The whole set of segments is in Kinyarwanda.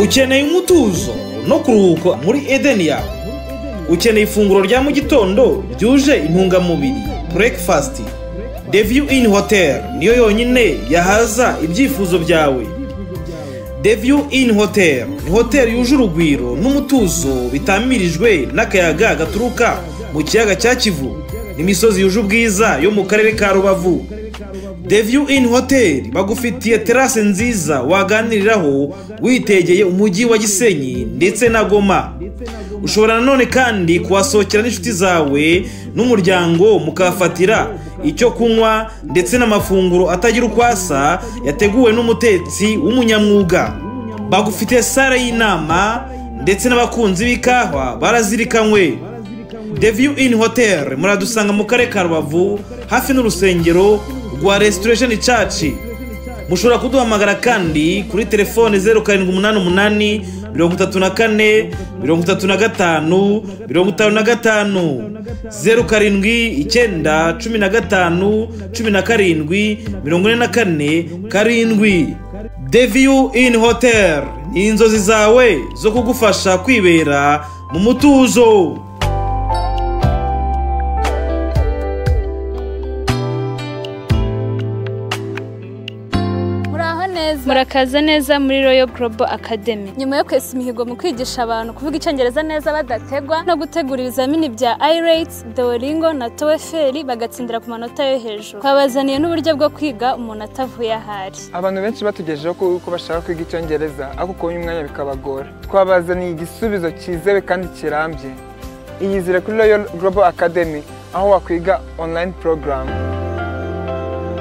Ukeneye umutuzo no kuruhuka muri Edeni yawe. Ukeneye ifunguro rya mu gitondo ryuje intungamubiri, breakfast. The View Inn Hotel niyo yonyine yahaza ibyifuzo byawe. The View Inn Hotel ni hoteli yuje urugwiro n'umutuzo bitamirijwe n'akayaga gaturuka mu kiyaga cya Kivu n'imisozi yuje ubwiza yo mu karere ka Rubavu. The View Inn Hotel bagufitiye terase nziza waganiriraho witegeye umujyi wa Gisenyi ndetse na Goma. Ushobora nanone kandi kuhasohokera n'inshuti zawe n'umuryango mukahafatira icyo kunywa ndetse n'amafunguro atagira uko asa yateguwe n'umutetsi w'umunyamwuga. Bagufitiye sale y'inama ndetse n'abakunzi b'ikawa barazirikanywe. The View Inn Hotel muradusanga mu karere ka Rubavu hafi n'urusengero rwa Restoration Church. Mushobora kuduhamagara kandi kuri telefone 0788 34 35 55, 07 9 15 17 44 7. The View Inn Hotel ni inzozi zawe zo kugufasha kwibera mu mutuzo. Muraho neza. Murakaza neza muri Royal Global Academy. Nyuma yo kwesa imihigo mu kwigisha abantu kuvuga icyongereza neza badategwa no gutegura ibizamini bya IELTS, Duolingo na TOEFL bagatsindira ku manota yo hejuru, twabazaniye n'uburyo bwo kwiga umuntu atavuye ahari. Abantu benshi batugejeho ko bashaka kwiga icyongereza ariko kubona umwanya bikabagora. Twabazaniye igisubizo cyizewe kandi kirambye. Iyizire kuri Royal Global Academy aho wakwiga online program.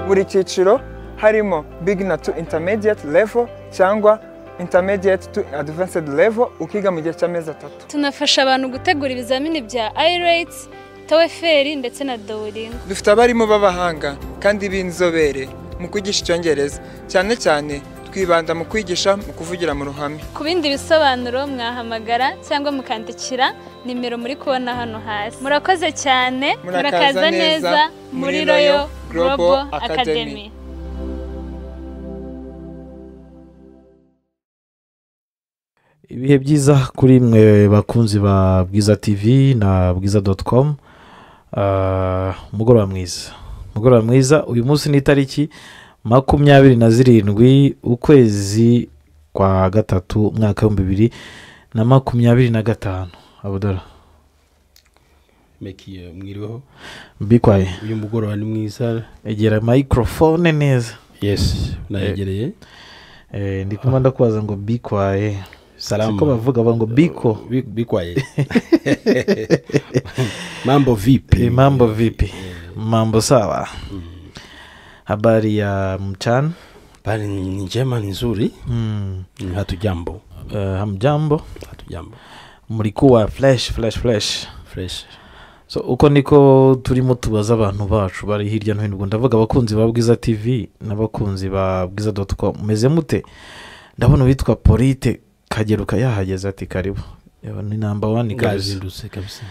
Buri cyiciro harimo beginner to intermediate level cyangwa intermediate to advanced level, ukiga mu gihe cy'amezi 3. Tunafasha abantu gutegura ibizamini bya IELTS, TOEFL ndetse na Duolingo. Dufite abarimu b'abahanga kandi b'inzobere mu kwigisha icyongereza, cyane cyane twibanda mu kwigisha mu kuvugira mu ruhame. Ku bindi bisobanuro mwahamagara cyangwa mukandikira nimero muri kubona hano hasi. Murakoze cyane, murakaza neza muri Royal Global Academy. Ibihe byiza kuri mwe bakunzi ba Bwiza TV na bwiza.com. Umugoroba mwiza, umugoroba mwiza. Uyu munsi ni itariki 27 ukwezi kwa gatatu umwaka 2025. Abudara Meki, mwiriweho. Bikwaye. Uyu mugoroba ni mwiza. Egera microphone neza. Yes, nayegereye. Ndi kumwe ndakubaza ngo bikwaye. Salamu. Siko bavuga bango biko. Bikwaye. Mambo vipi? Mambo vipi? Mambo sawa. Habari ya mchana? Habari ni njema, ni nzuri. Hatujambo. Hamjambo. Hatujambo. Mlikuwa flash flash flash. Fresh. So uko niko turimo tubaza abantu bacu bari hirya no hino, ndavuga abakunzi ba Bwiza TV n'abakunzi ba bwiza.com, meze mute? Ndabona witwa Polite Kageruka yahageze ati karibu. Ni number 1 kabisa kabisa.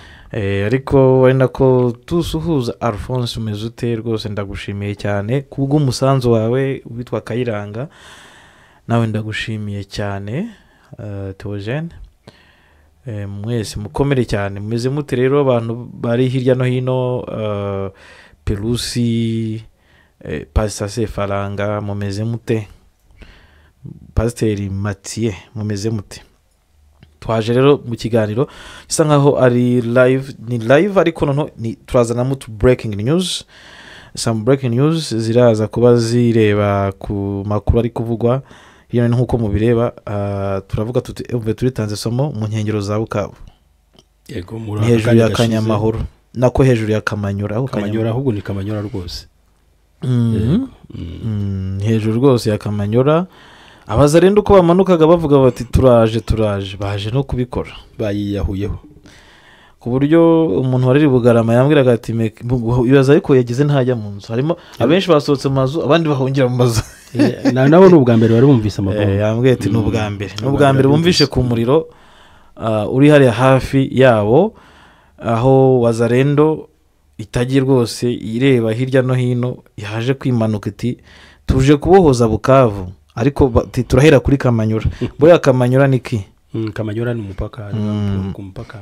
Ariko ari nako tusuhuza Alphonse, umeze ute? Rwose ndagushimiye cyane kubw'umusanzu wawe. Witwa Kayiranga nawe ndagushimiye cyane. Theogene, mwese mukomere cyane. Mumeze mute rero abantu bari hirya no hino? Pelusi, Pastor Sefaranga, mumeze mute? Pasiteri Mathieu, mumeze mute? Twaje rero mu kiganiro gisa nkaho ari live, ni live ariko noneho ni turazanamo tu breaking news. Some breaking news ziraza kuba zireba ku makuru ari kuvugwa hirya no hino nkuko mubireba. Turavuga tuti umve turitanze somo mu nkengero za Bukavu. Yego, muri hejuru ya Kanyamahoro, nako hejuru ya Kamanyura, aho Kamanyura ahubwo ni Kamanyura rwose. Hejuru rwose ya Kamanyura. Abazarenda uko bamanukaga bavuga bati turaje turaje, baje no kubikora, bayiyahuyeho ku buryo umuntu wari Bugarama yambwiraga ati ibaza ariko yagize ntajya mu nzu. Harimo abenshi basohotse mu mazu, abandi bahungira mu mazu. Nabo ni ubwa mbere bari bumvise amabomba. Yambwiye ati ni ubwa mbere, ni ubwa mbere bumvishe ku muriro uri hariya hafi yabo, aho Wazarendo itagiye rwose ireba hirya no hino, yaje kwimanuka iti tuje kubohoza Bukavu. Ariko turahera kuri Kamanyura. Buriya Kamanyura ni ki? Kamanyura ni umupaka, ku mupaka.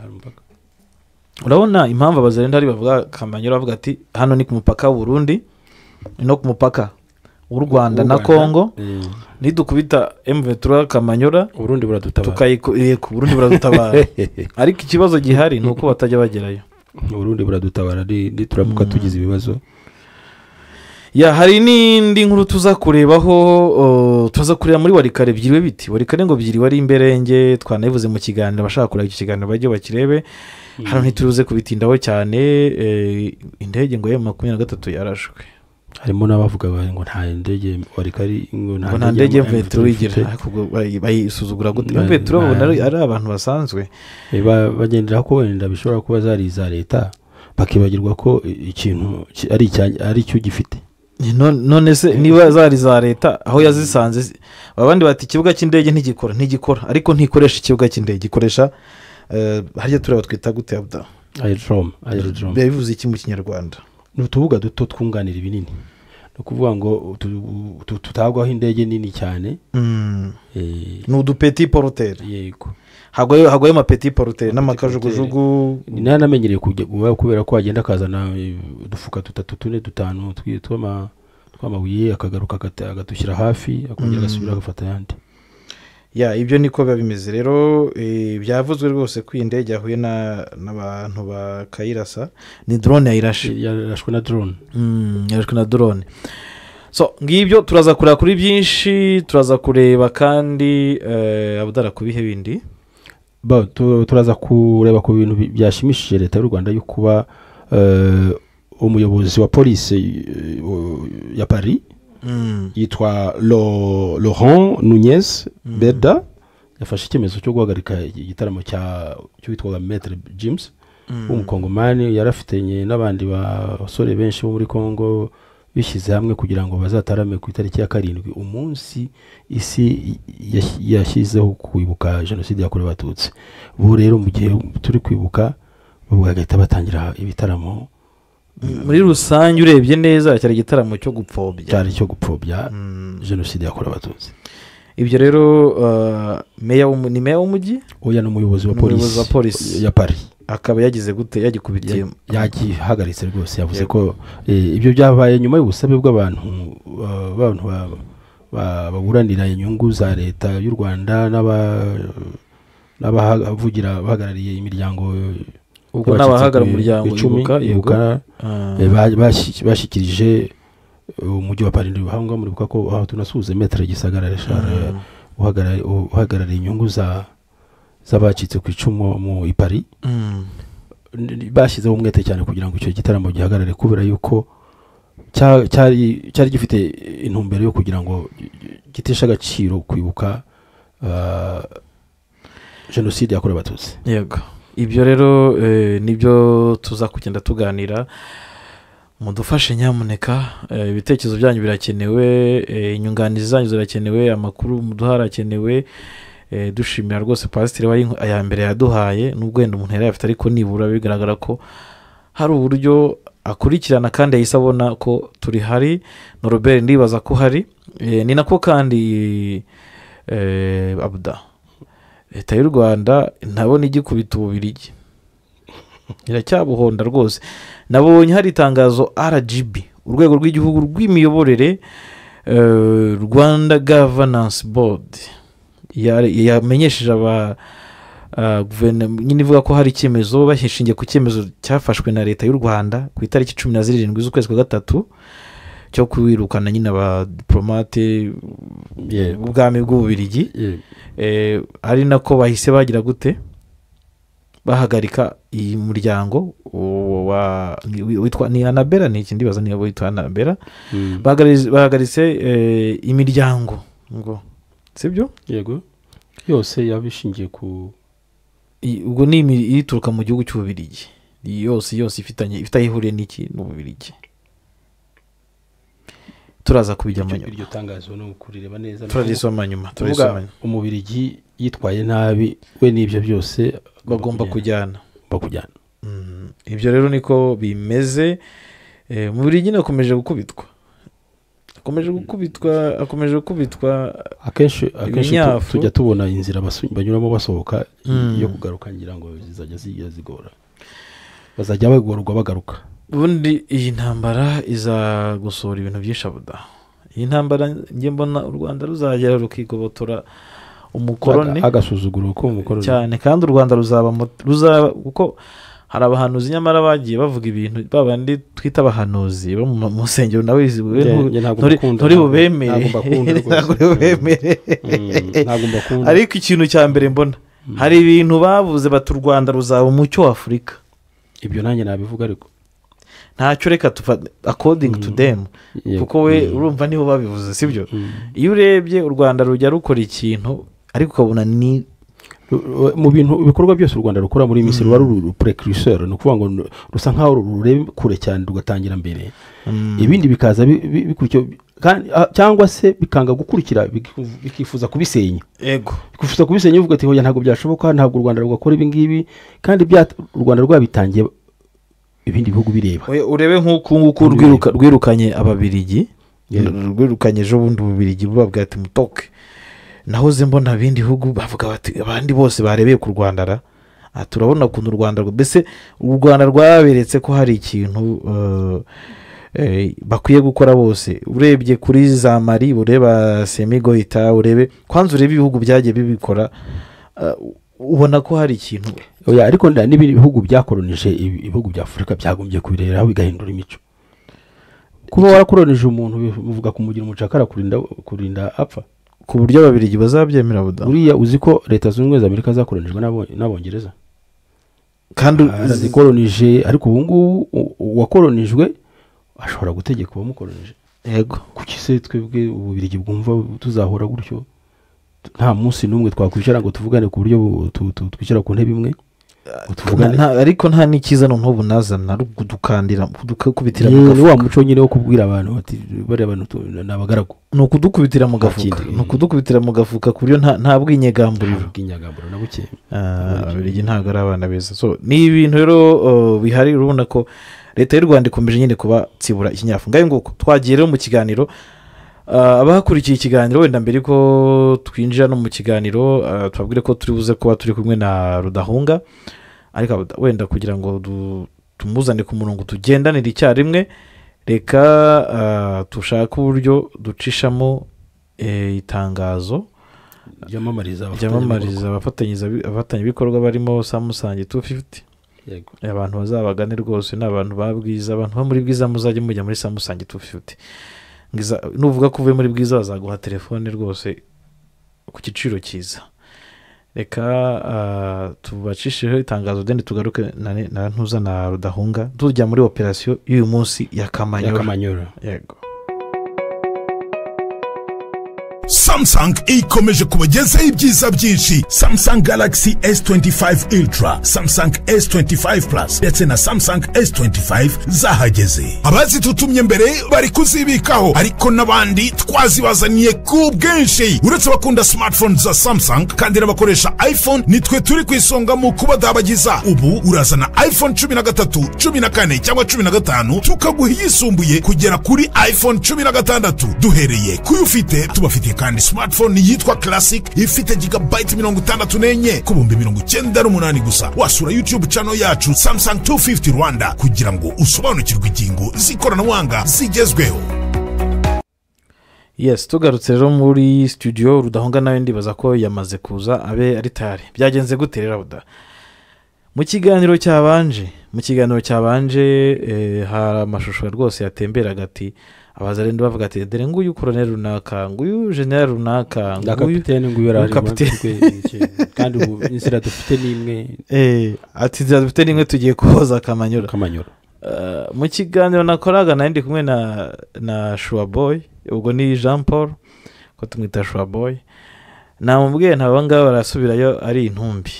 Urabona impamvu abazarenda ari bavuga Kamanyura, bavuga ati hano ni ku mupaka w'u Burundi no ku mupaka w'u Rwanda na Kongo. Nidukubita M23 Kamanyura, Burundi buradutabara. Burundi buradutabara. Ariko ikibazo gihari nuko batajya bagerayo. Burundi buradutabara nituramuka tugize ibibazo. Ya hari n'indi nkuru tuza kurebaho, tuza kureba muri Warikare byiriwe biti. Warikare ngo byiriwe ari imberenge, twanabivuze mu kiganiro, abashaka kureba iki kiganiro bajye bakirebe. Hano ntituruze kubitindaho cyane. Indege ngo M23 yarashwe. Harimo n'abavuga ngo nta ndege Warikare, ngo nta ndege M23 igira, ariko bayisuzugura gute? M23 babona ari abantu basanzwe. Bagendera ko wenda bishobora kuba zari iza leta, bakibagirwa ko ikintu ari cyo gifite. None se niba zari za leta aho yazisanze, abandi bati ikibuga cy'indege ntigikora, ariko ntikoresha ikibuga cy'indege, ikoresha harya tureba twita gute Abda? Aerodrome. Bivuze iki mu Kinyarwanda? Ni utubuga duto twunganira ibinini. Ni ukuvuga ngo tutagwaho indege nini cyane. Ni udu petit porteur. Yego. Hagwayo ama petit porteur n'amakajugujugu. Ni namenyereye kujya kubera ko agenda akazana udufuka 3 4 5 tw'amabuye, akagaruka agatushyira hafi, akongera agasubira agafata yandi. Ya ibyo niko biba bimeze rero. Byavuzwe rwose ko indege yahuye n'abantu bakayirasa, ni drone yayirashe, yarashwe na drone. Yarashwe na drone. So ngibyo turaza kureba kuri byinshi, turaza kureba kandi Abdara kubihe bindi. Turaza kureba ku bintu byashimishije leta y'u Rwanda yo kuba umuyobozi wa polisi ya Paris yitwa Laurent Nunez Berda yafashe icyemezo cyo guhagarika igitaramo cy'uwitwaga Maître James w'umukongomani. Yarafitanye n'abandi basore benshi bo muri Kongo bishyize hamwe kugira ngo bazatarame ku itariki ya 7, umunsi isi yashyizeho kwibuka jenoside yakorewe Abatutsi. Ubu rero mu gihe turi kwibuka bagahita batangira ibitaramo. Muri rusange urebye neza cyari igitaramo cyo gupfobya, cyari cyo gupfobya jenoside yakorewe Abatutsi. Ibyo rero meya ni meya w'umujyi, oya ni umuyobozi wa polisi ya Paris, akaba yagize gute? Yagikubitiye, yagihagaritse rwose. Yavuze ko ibyo byabaye nyuma y'ubusabe bw'abantu baburanira inyungu za leta y'u Rwanda n'abavugira bahagarariye imiryango, ubwo n'abahagarariye umuryango Ibuka bashyikirije umujyi wa Paris. Ndibuka muribuka ko aho tunasuhuze Maître Gisagara Richard uhagarariye inyungu z'abacitse ku icumu mu Paris. Bashyizeho umwete cyane kugira ngo icyo gitaramo gihagarare, kubera yuko cyari gifite intumbero yo kugira ngo giteshe agaciro kwibuka jenoside yakorewe Abatutsi. Yego, ibyo rero nibyo tuza kugenda tuganira. Mudufashe nyamuneka, ibitekerezo byanyu birakenewe, inyunganizi zanyu zirakenewe, amakuru muduha arakenewe. Dushimira rwose pasiteri wari aya mbere yaduhaye, nubwo wenda umuntu yari afite, ariko nibura bigaragara ko hari uburyo akurikirana kandi yahise abona ko turi hari. Na Robert ndibaza ko hari. Ni nako kandi Abda, leta y'u Rwanda ntabona igikubita Ububiligi, iracyabuhonda rwose. Nabonye hari itangazo RGB, urwego rw'igihugu rw'imiyoborere, Rwanda Governance Board, yamenyesheje aba guverinoma nyine ivuga ko hari icyemezo bashingiye ku cyemezo cyafashwe na leta y'u Rwanda ku itariki 17 z'ukwezi kwa 3 cyo kwirukana nyine abadiplomate b'ubwami bw'Ububiligi. Ari nako bahise bagira gute, bahagarika iyi muryango witwa ni Anabera, ni iki ndibaza niba witwa Anabera. Bahagaritse imiryango ngo sibyo? Yego, yose yabishingiye ku ubwo ni ituruka mu gihugu cy'Ububiligi, yose ifitanye ifite ihuriye n'iki n'Ububiligi. Turaza kubijyamo nyuma. Iryo tangazo no kurireba neza, turarisoma nyuma, turarisoma. Umubirigi yitwaye nabi we n'ibyo byose bagomba kujyana, bakujyana. Ibyo rero niko bimeze. Umubirigi nakomeje gukubitwa. Akomeje gukubitwa. Akenshi Ibinyafu. tujya tubona inzira banyuramo basohoka yo kugaruka, ngira ngo zizajya zijya zigora, bazajya bagorwa bagaruka. Ubundi iyi ntambara iza gusohora ibintu byinshi abuda. Iyi ntambara njye mbona u Rwanda ruzagera rukigobotora umukoroni. Agasuzuguro ko umukoroni. Cyane, kandi u Rwanda ruzaba, kuko hari abahanuzi nyamara bagiye bavuga ibintu, babandi twita abahanuzi bo mu nsengero, nawe Njye ntabwo mbakunda, nturi bubemere. Ntabwo mbakunda rwose. Ntabwo uri bubemere. Ntabwo mbakunda. Ariko ikintu cya mbere mbona, hari ibintu bavuze bati u Rwanda ruzaba umucyo wa Afurika. Ibyo nanjye nabivuga ariko. Ntacyo, reka tufa according to them, kuko we urumva nibo babivuze, sibyo? Iyo urebye u Rwanda rujya rukora ikintu ariko ukabona ni Mu bintu, ibikorwa byose u Rwanda rukora muri iyi minsi ruba ruri précurseur, ni ukuvuga ngo rusa nkaho rureba kure cyane, rugatangira mbere, ibindi bikaza bikurikiye, kandi cyangwa se bikanga gukurikira, bikifuza kubisenya. Bikifuza kubisenya, bivuga ati: "Hoya, ntabwo byashoboka, ntabwo u Rwanda rwakora ibi ngibi," kandi u Rwanda rwabitangiye ibindi bihugu bireba. Oya, urebe nk'uku nguku rwirukanye Ababirigi. Rwirukanye ejo bundi Ububirigi, bubabwira ati: "Mutoke." Nahoze mbona ibindi bihugu bavuga bati abandi bose barebeye ku Rwanda ra. Aha turabona ukuntu u Rwanda mbese u Rwanda rwaberetse ko hari ikintu bakwiye gukora bose. Urebye kuri za Mali, ureba Semigoyita, urebe kwanza, urebe ibihugu byagiye bibikora, ubona ko hari ikintu. Oya, ariko n'ibindi bihugu byakoronije ibihugu bya Afurika byagombye kubireberaho bigahindura imico. Kuba warakoronije umuntu bivuga kumugira umucakara kurinda apfa. Ku buryo Ababirigi bazabyemera buda. Buriya uzi ko Leta Zunze Ubumwe za Amerika zakoronijwe n'Abongereza? Kandi Zikoronije, ariko ubu ngubu uwakoronijwe ashobora gutegeka uwamukoronije. Kuki se twebwe Ububirigi bwumva tuzahora gutyo, nta munsi n'umwe twakwicara ngo tuvugane ku buryo twicara ku ntebe imwe ngo tuvugane? Ariko nta n'ikiza noneho bunazana ari ukudukandira, kudukubitira mu Ni gafuka. wa muco nyine wo kubwira abantu bati bariya bantu ni abagaragu. Ni ukudukubitira mu gafuka. Kindi. Ni ukudukubitira mu gafuka ku buryo nta bwinyegamburiro. Bw'inyagamburo na buke. Ah, Ababiligi ntabwo ari abana beza. So ni ibintu rero bihari, urabona ko Leta y'u Rwanda ikomeje nyine kubatsibura ikinyafu. Ngayo nguko, twagiye rero mu kiganiro. Abakurikiye ikiganiro, wenda mbere ko twinjira no mu kiganiro, tubabwire ko turi buze kuba turi kumwe na Rudahunga, ariko wenda kugira ngo tumuzane ku murongo tugendanire icyarimwe, reka dushake uburyo ducishamo itangazo ryamamariza. Ryamamariza abafatanyabikorwa barimo Samsung 250. Abantu bazabagane rwose ni abantu ba Bwiza, abantu bo muri Bwiza muzajye mujya muri Samsung 250. Nuvuga ko uvuye muri Bwiza bazaguha telefone rwose ku giciro cyiza. Reka tubacishireho itangazo, then tugaruke na ntuza na Rudahunga, tujya muri operasiyo y'uyu munsi ya Kamanyora. Kamanyora. Yego. Samsung ikomeje kubagezaho ibyiza byinshi: Samsung Galaxy S25 Ultra, Samsung S25 Plus ndetse na Samsung S25 zahageze. Abazitutumye mbere bari kuzibikaho, ariko n'abandi twazibazaniye ku bwinshi. Uretse abakunda smartphone za Samsung kandi n'abakoresha iPhone, nitwe turi ku isonga mu kubadabagiza. Ubu urazana iPhone 13, 14 cyangwa 15, tukaguha iyisumbuye kugera kuri iPhone 16 duhereye kuyo ufite. Tubafitiye kandi smartphone yitwa Classic ifite gigabyte 64 ku 98,000 gusa. Wasura YouTube channel yacu Samsung 250 Rwanda kugira ngo usobanukirwe ingingo z'ikoranabuhanga zigezweho. Yes, tugarutse rero muri studio, Rudahunga nawe ndibaza ko yamaze kuza, abe ari tayari. Byagenze gute rero Buda? Mu kiganiro cyabanje hari amashusho rwose yatemberaga ati Abazarendo bavuga ati: "Dore nguyu koroneri runaka, nguyu general runaka, na nguyu kapitene, nguyu yarari." Kapitene. Kandi ubu inzira dufite ni imwe. Ati inzira dufite ni imwe, tugiye kuboza Kamanyura. Kamanyura. Mu kiganiro nakoraga nari ndi kumwe na Shuwa Boy, ubwo ni Jean Paul ko tumwita Shuwa Boy, namubwiye nta ngaba barasubirayo ari intumbi.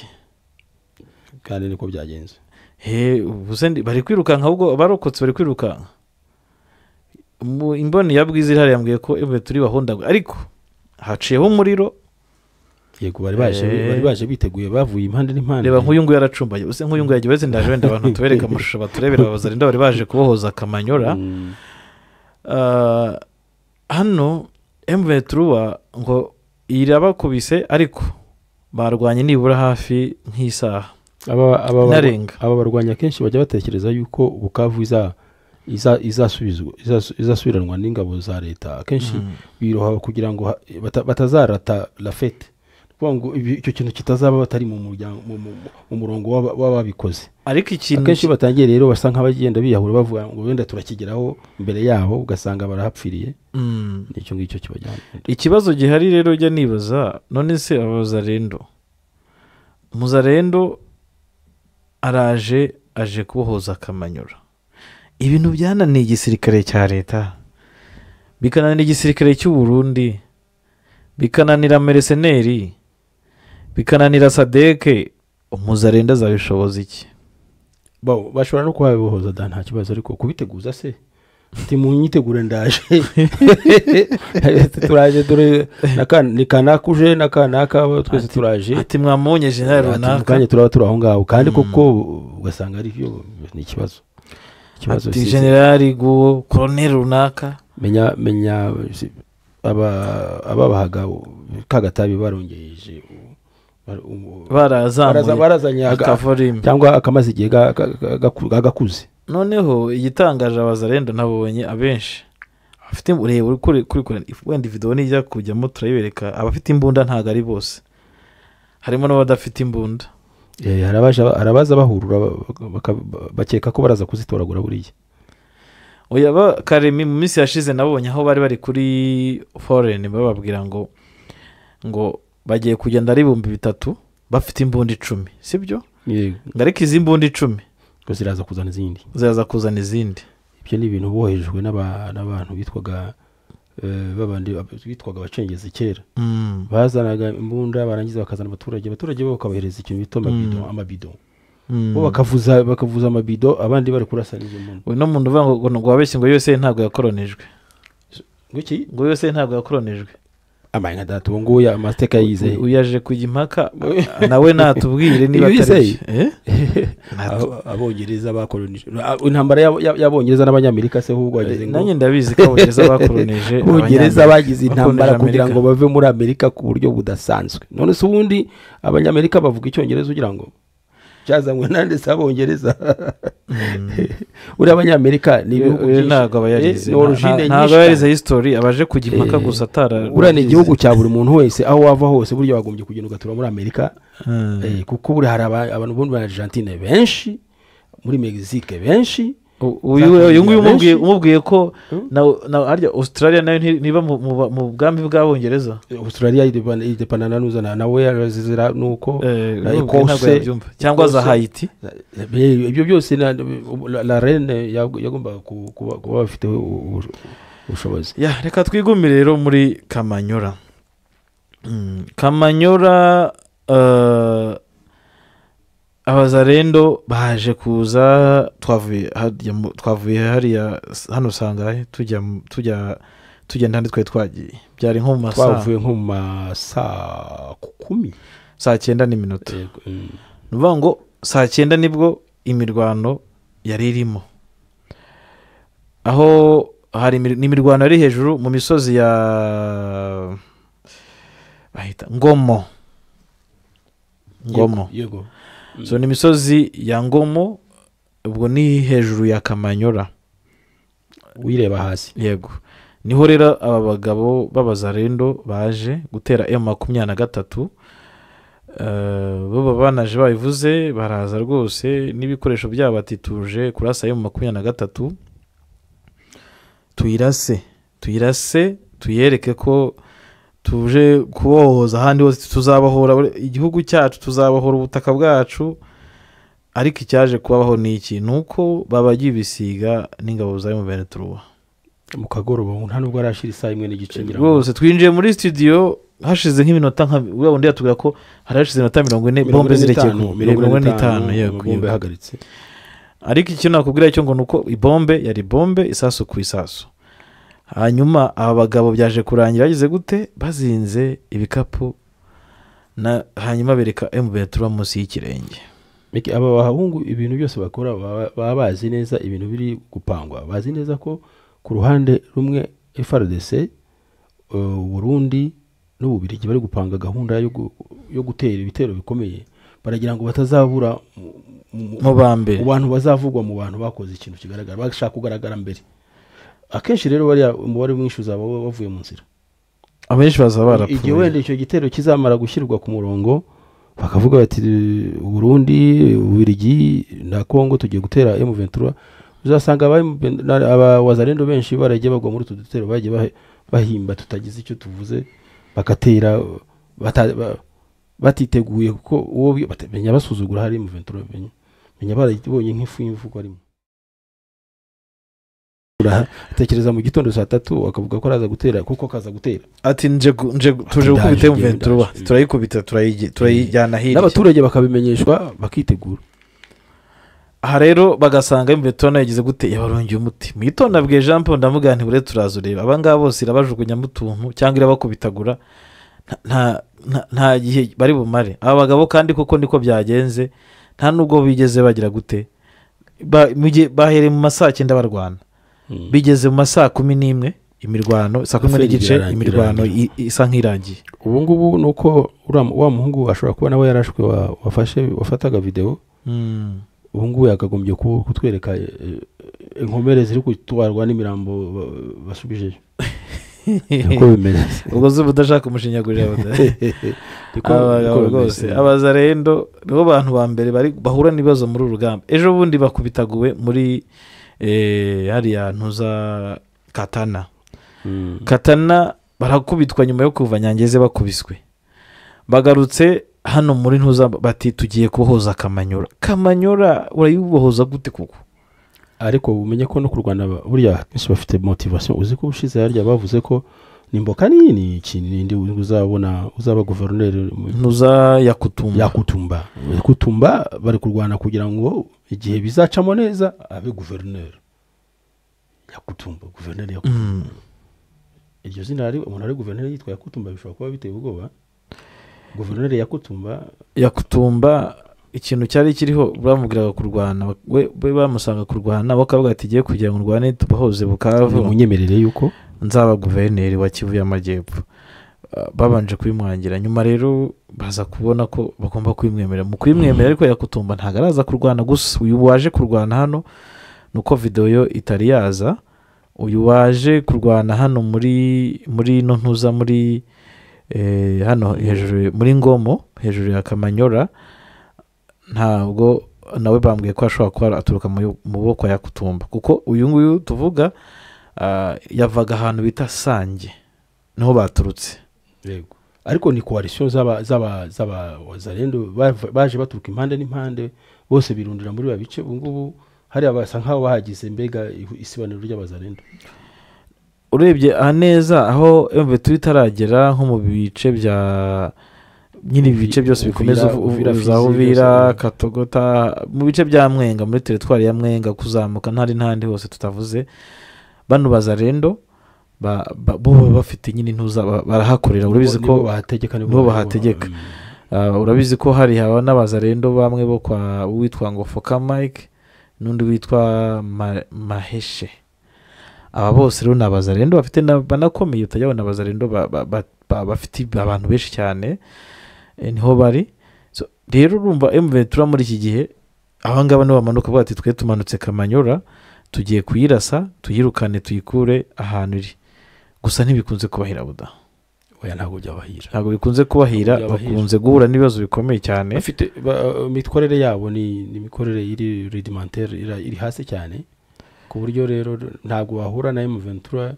Kandi niko byagenze. He, ubu se bari kwirukanka, ahubwo abarokotse bari kwirukanka. Mu imboni ya Bwiza ihari yambwiye ko ewe turi bahondaga, ariko haciyeho umuriro. Yego, bari baje. Bari baje biteguye, bavuye impande n'impande. Reba nk'uyu nguyu yaracumbaye, use nk'uyu nguyu yagiye wese. Ndaje wenda abantu tubereka amashusho, baturebera Abazarinda bari baje kubohoza Kamanyora. Hano M23 ngo irabakubise ariko barwanye nibura hafi nk'isaha. Aba barwanya kenshi bajya batekereza yuko Bukavu izasubizwa izasubiranwa n'ingabo za leta. Akenshi biroha kugira ngo batazarata la fête, kuvuga ngo icyo kintu kitazaba batari mu muryango mu murongo w'ababikoze. Ariko ikintu akenshi batangiye rero basa nk'abagenda biyahura bavuga ngo wenda turakigeraho mbere yabo, ugasanga barahapfiriye. Nicyo ngicyo kibajyana. Ikibazo gihari rero ujya nibaza, none se abazarendo Muzarendo araje aje kubohoza Kamanyura, ibintu byananiye igisirikare cya leta, bikananira igisirikare cy'u Burundi, bikananira mercenary, bikananira Sadeke, Umuzarendo azabishoboza iki? Bo bashobora no kubabohoza da nta kibazo, ariko kubiteguza se ati munyitegure ndaje turaje dore ni kanakuje na kanaka twese turaje, ati mwamonye general runaka kanye turaba turaho ngaho, kandi koko ugasanga ari byo ni ikibazo. Ati general guo colonel runaka menya ababahaga kagatabi barongeje barazanye akavorime cyangwa akamaze igihe gagakuze. Noneho igitangaje abazarendo nabonye abenshi afite ureba kuri wenda video nijya kujyamo turayibereka, abafite imbunda ntago ari bose, harimo n'abadafite imbunda. Harabaza bahurura bakeka ko baraza kuzitoragura buriya. Oya ba Karemi mu minsi yashize nabonye aho bari kuri foreign bababwira ngo bagiye kugenda ari 3000 bafite imbunda 10, sibyo? Yego. Ariko izi imbunda 10 ngo ziraza kuzana izindi. Ziraza kuzana izindi. Ibyo ni ibintu bohejwe n'abantu bitwaga babandi bitwaga abacengezi kera. Bazanaga imbunda barangiza bakazana abaturage bo bakabahereza ikintu bita amabido. Bo bakavuza amabido abandi bari kurasa n'izo mbunda. We no muntu uvuga ngo wabeshye ngo yose ntabwo yakoronijwe. Ngiki? Ngo yose ntabwo yakoronijwe. Amanye data uwo nguya amateka yize. Uyaje kujya impaka nawe natubwire niba atari. Abongereza bakoronije. Intambara y'abongereza n'abanyamerika se ahubwo bageze ngo. Nanjye ndabizi ko abongereza bakoronije. Abongereza bagize intambara kugira ngo bave muri Amerika ku buryo budasanzwe. None se ubundi abanyamerika bavuga icyongereza ugira ngo cyazanywe nande se abongereza? Uri abanyamerika ni ibihugu byinshi ntabwo abayarize. Ntabwo abayarize history abaje kujya impaka gusa atara. Ura ni igihugu cya buri muntu wese aho wava hose buryo wagombye kugenda ugatura muri Amerika. Kuko buri hari abantu bo muri Argentine benshi, muri Mexique benshi. Uyu nguyu umubwiye ko na harya Australia nayo niba mu bwami bw'abongereza. Australia idependana n'uzana nawe yarazira nuko Ecosse cyangwa za Haiti. Ibyo byose la reine yagomba kuba bafite ubushobozi. Ya reka twigumire rero muri Kamanyura. Kamanyura abazarendo baje kuza twavuye hariya hano sangahe tujya tugenda handi twari twagiye byari nko mu masaha twavuye nko mu masaa 10 saa 9 n'iminota. Nuvuga ngo saa 9 nibwo imirwano yari irimo, aho hari n'imirwano ari hejuru mu misozi ya bahita Ngomo. Yego. So ni misozi ya Ngomo, ubwo ni hejuru ya Kamanyura wireba hasi. Yego. Niho rero aba bagabo b'abazarendo baje gutera M23. Bo banaje babivuze baraza rwose n'ibikoresho byabo batituje kurasa M23, tuyirase tuyereke ko tuje kubohoza ahandi hose tuzabahora igihugu cyacu, tuzabahora ubutaka bwacu. Ariko icyaje kubaho ni iki? Nuko babagiye bisiga n'ingabo za M23 mu kagoroba nta nubwo arashira isaha imwe n'igice ngira rwose. Twinjiye muri studio hashize nk'iminota nka undi yatubwira ko harashize iminota 40 bombe zirekeye 45. Yego, bombe ihagaritse. Ariko icyo nakubwira cyo ngo nuko ibombe yari bombe isasu ku isasu. Hanyuma aba bagabo byaje kurangira bagize gute? Bazinze ibikapu na hanyuma bereka M23 munsi y'ikirenge. Miki aba bahungu ibintu byose bakora baba bazi neza ibintu biri gupangwa, bazi neza ko ku ruhande rumwe FARDC Burundi n'Ububirigi bari gupanga gahunda yo gutera ibitero bikomeye, baragira ngo batazabura mu bambe, mu bantu bazavugwa, mu bantu bakoze ikintu kigaragara, bashaka kugaragara mbere. Akenshi rero bariya umubare mwinshi uzaba wavuye mu nzira, abenshi bazaba barapfuye. Igihe wenda icyo gitero kizamara gushyirwa ku murongo, bakavuga bati Burundi, Ububirigi na Kongo tugiye gutera M23, uzasanga aba wazalendo benshi baragiye bagwa muri utu dutero, bagiye bahimba tutagize icyo tuvuze, bagatera batiteguye, kuko uwo batamenya basuzugura hari M23, menya barayibonye nk'ifu y'imvugo arimo. Atekereza mu gitondo saa 3 akavuga ko araza gutera, kuko akaza gutera ati nje tuje gukubita M23, turayikubita turayijyana hirya, n'abaturage bakabimenyeshwa bakitegura. Aha rero bagasanga M23 yagize gute, yabarongeye umuti. Mu gitondo abwiye Jean Paul, ndamuga nti bure turazureba aba ngaba bose irabajugunya mutuntu cyangwa irabakubitagura, nta gihe bari bumare aba bagabo. Kandi koko niko byagenze, nta nubwo bigeze bagira gute, bahereye mu masaha 9 barwana, bigeze mu masaha 11 imirwano, saa 11:15 imirwano isa nk'irangiye. Ubu ngubu nuko wa muhungu ashobora kuba nawe yarashwe, wafataga video, ubu ngubu yakagombye kutwereka inkomere ziri gutwarwa n'imirambo basubijeyo. Niko bimeze. Ubwo zuba udashaka umushinyagurira rwose. Abazarendo nibo bantu ba mbere bari bahura n'ibibazo muri uru rugamba. Ejo bundi bakubitaguwe muri hariya ntuza Katana. Katana barakubitwa nyuma yo kuva Nyangeze bakubiswe, bagarutse hano muri ntuza bati tugiye kubohoza Kamanyora. Kamanyora urayubohoza gute kuko? Ariko umenye ko no kurwana burya benshi bafite motivation. Uzi ko ushize harya bavuze ko nimboka nini ikintu uzabona uzaba gouverneur ntuza Yakutumba. Yakutumba bari kurwana kugira ngo igihe bizacamo neza abe gouverneur Yakutumba, gouverneur Yakutumba. Iryo zina ari umuntu ari gouverneur yitwa Yakutumba bishobora kuba biteye ubwoba. Gouverneur Yakutumba ikintu cyari kiriho bamubwiraga kurwana, we bamusanga kurwana bakavuga ati giye kugira ngo ndwane tubahoze Bukavu, munyemerere yuko nzaba guverineri wa Kivu y'Amajyepfo. Babanje kubimwangira, nyuma rero baza kubona ko bagomba kwimwemera. Mu kwimwemera ariko Yakutumba ntago araza kurwana gusa. Uyu waje kurwana hano nuko video yo itari yaza, uyu waje kurwana hano muri no ntuza muri hano hejuru muri Ngomo hejuru ya Kamanyora, ntabwo nawe bambwiye ko ashobora kuba aturuka mu boko ya Yakutumba, kuko uyu nguyu tuvuga yavaga ahantu bita Sange niho baturutse. Yego, ariko ni coalition z'aba wazalendo baje baturuka impande n'impande, bose birundira muri babice. Ubu ngubu hari abasa nkaho bahagize mbega isibaniro ry'abazalendo. Urebye neza aho M23 itaragera nko mu bice bya nyine ibice byose bikomeza za Uvira, Katogota, mu bice bya Mwenga, muri teritwari ya Mwenga kuzamuka ntari ntandi hose tutavuze, bano bazarendo bo bafite nyine ntuza barahakorera. Urabizi ko bahategeka, nibo bahategeka. Urabizi ko hari haba n'abazarendo bamwe bo kwa witwa ngo Foka Mike n'undi witwa Maheshe. Aba bose rero n'abazarendo bafite banakomeye, utajya abazarendo bafite abantu benshi cyane niho bari. So rero urumva M23 muri iki gihe abangaba nibo bamanuka bati twe tumanutse Kamanyora tugiye kuyirasa tuyirukane tuyikure ahantu iri. Gusa ntibikunze kubahira buda. Oya, ntabwo byabahira, ntabwo bikunze kubahira, bakunze guhura n'ibibazo bikomeye cyane. Bafite imikorere yabo ni imikorere iri rudimentaire, iri hasi cyane, ku buryo rero ntabwo wahura na M23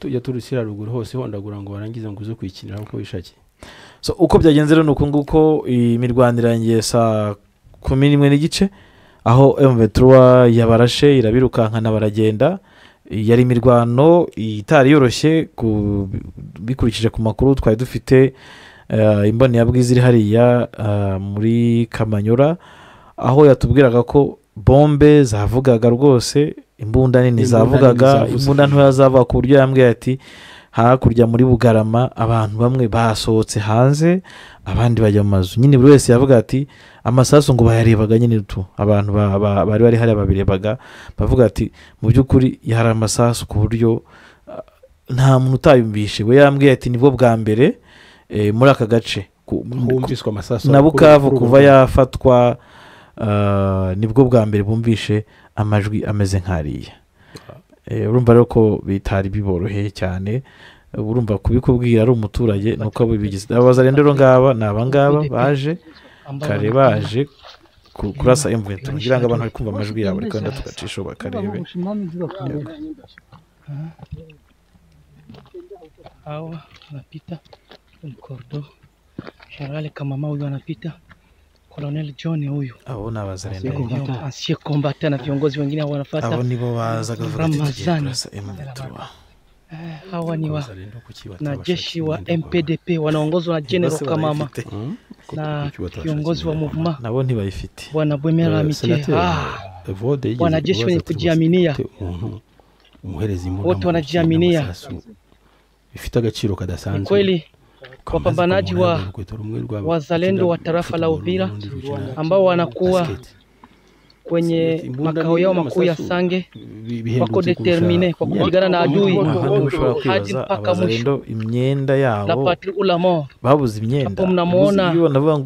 yaturutse ruguru hose hondagura ngo barangize ngo uze kwikinira uko wishakiye. So uko byagenze rero nuko nguko imirwanire irangiye saa 11:15, aho M23 yabarashe irabirukankana baragenda. Yari imirwano itari yoroshye bikurikije ku makuru twari dufite. Imboni ya Bwiza iri hariya muri Kamanyora, aho yatubwiraga ko bombe zavugaga rwose, imbunda nini zavugaga, imbunda ntoya zavuga, ku buryo yambwiye ati hakurya muri Bugarama abantu bamwe basohotse hanze abandi bajya mu mazu. Nyine buri wese yavuga ati amasasu ngo bayarebaga nyine tu, abantu bari bari hariya babirebaga bavuga ati mu by'ukuri hari amasasu ku buryo Nta muntu utayumvishe. We yambwiye ati nibwo bwa mbere muri aka gace humviswe amasasu na Bukavu kuva yafatwa, nibwo bwa mbere bumvishe amajwi ameze nk'ariya. Urumva rero ko bitari biboroheye cyane. Urumva kubikubwira ari umuturage nuko bibigize. Abazalendo rero ngaba ni abangaba baje kare, baje kurasa M23 kugira ngo abantu bari kumva amajwi yabo, ariko wenda tugacisha bakarebe. Hawa wanapita mkordo General Kamama huyu anapita, Colonel John huyu. Abo ni abazalendo ancien combattant na viongozi wengine hao wanafuata. Abo nibo bazaga bavuga ati tugiye kurasa M23. Hawa ni na jeshi wa MPDP wanaongozwa na General Kamama na kiongozi wa movement nabo ntibayifite Bwana Bwemera Amitié. Wanajeshi wenye kujiaminia, wote wanajiaminia, bifite agaciro kadasanzwe. Kweli wapambanaji wa wazalendo wa tarafa la Uvira ambao wanakuwa kwenye makao yao makuu ya Sange wako determine kwa kupigana na adui hadi mpaka mwisho. Imyenda La yabo patrie ou la mort. Babuze imyenda. Hapo mnamuona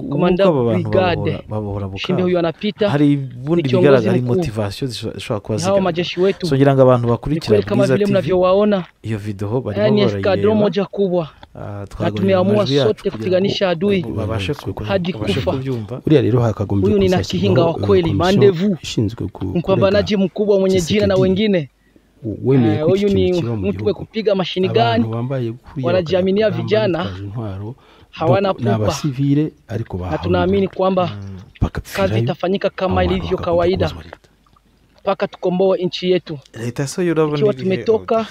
komanda brigade babohora Shimbe Bukavu. huyu anapita, Hari ubundi ni kiongozi bigaragara mkuu. motivation zishobora kuba Ni hawa zigaragara. majeshi wetu. So ngira ngo abantu Ni bakurikira kweli kama Bwiza vile TV mnavyowaona, iyo video haya ni barimo eskadron barayireba. moja kubwa na Twagoye tumeamua amajwi yacu sote kugira ngo kupiganisha adui babashe hadi babashe kufa. kubyumva. Buriya rero hakagombye Huyu ni kuzashyirwaho, Nakihinga wa kweli, komisiyo Mandevu, ishinzwe mpambanaji kurega mkubwa mwenye jina na Tshisekedi wengine. wemeye ko iki Huyu kintu ni kiba mu mtu wa gihugu. kupiga mashini Abantu gani, bambaye kuriya wanajiaminia bakajya vijana, bitwaje intwaro, hawana donc ni pupa, abasivile ariko na bahawe tunaamini imbunda. kwamba Bagapfirayo, kazi itafanyika kama abo bantu ilivyo bakagombye kawaida kubazwa leta. mpaka tukomboe nchi yetu. Leta so urabona Ikiwa ibihe tumetoka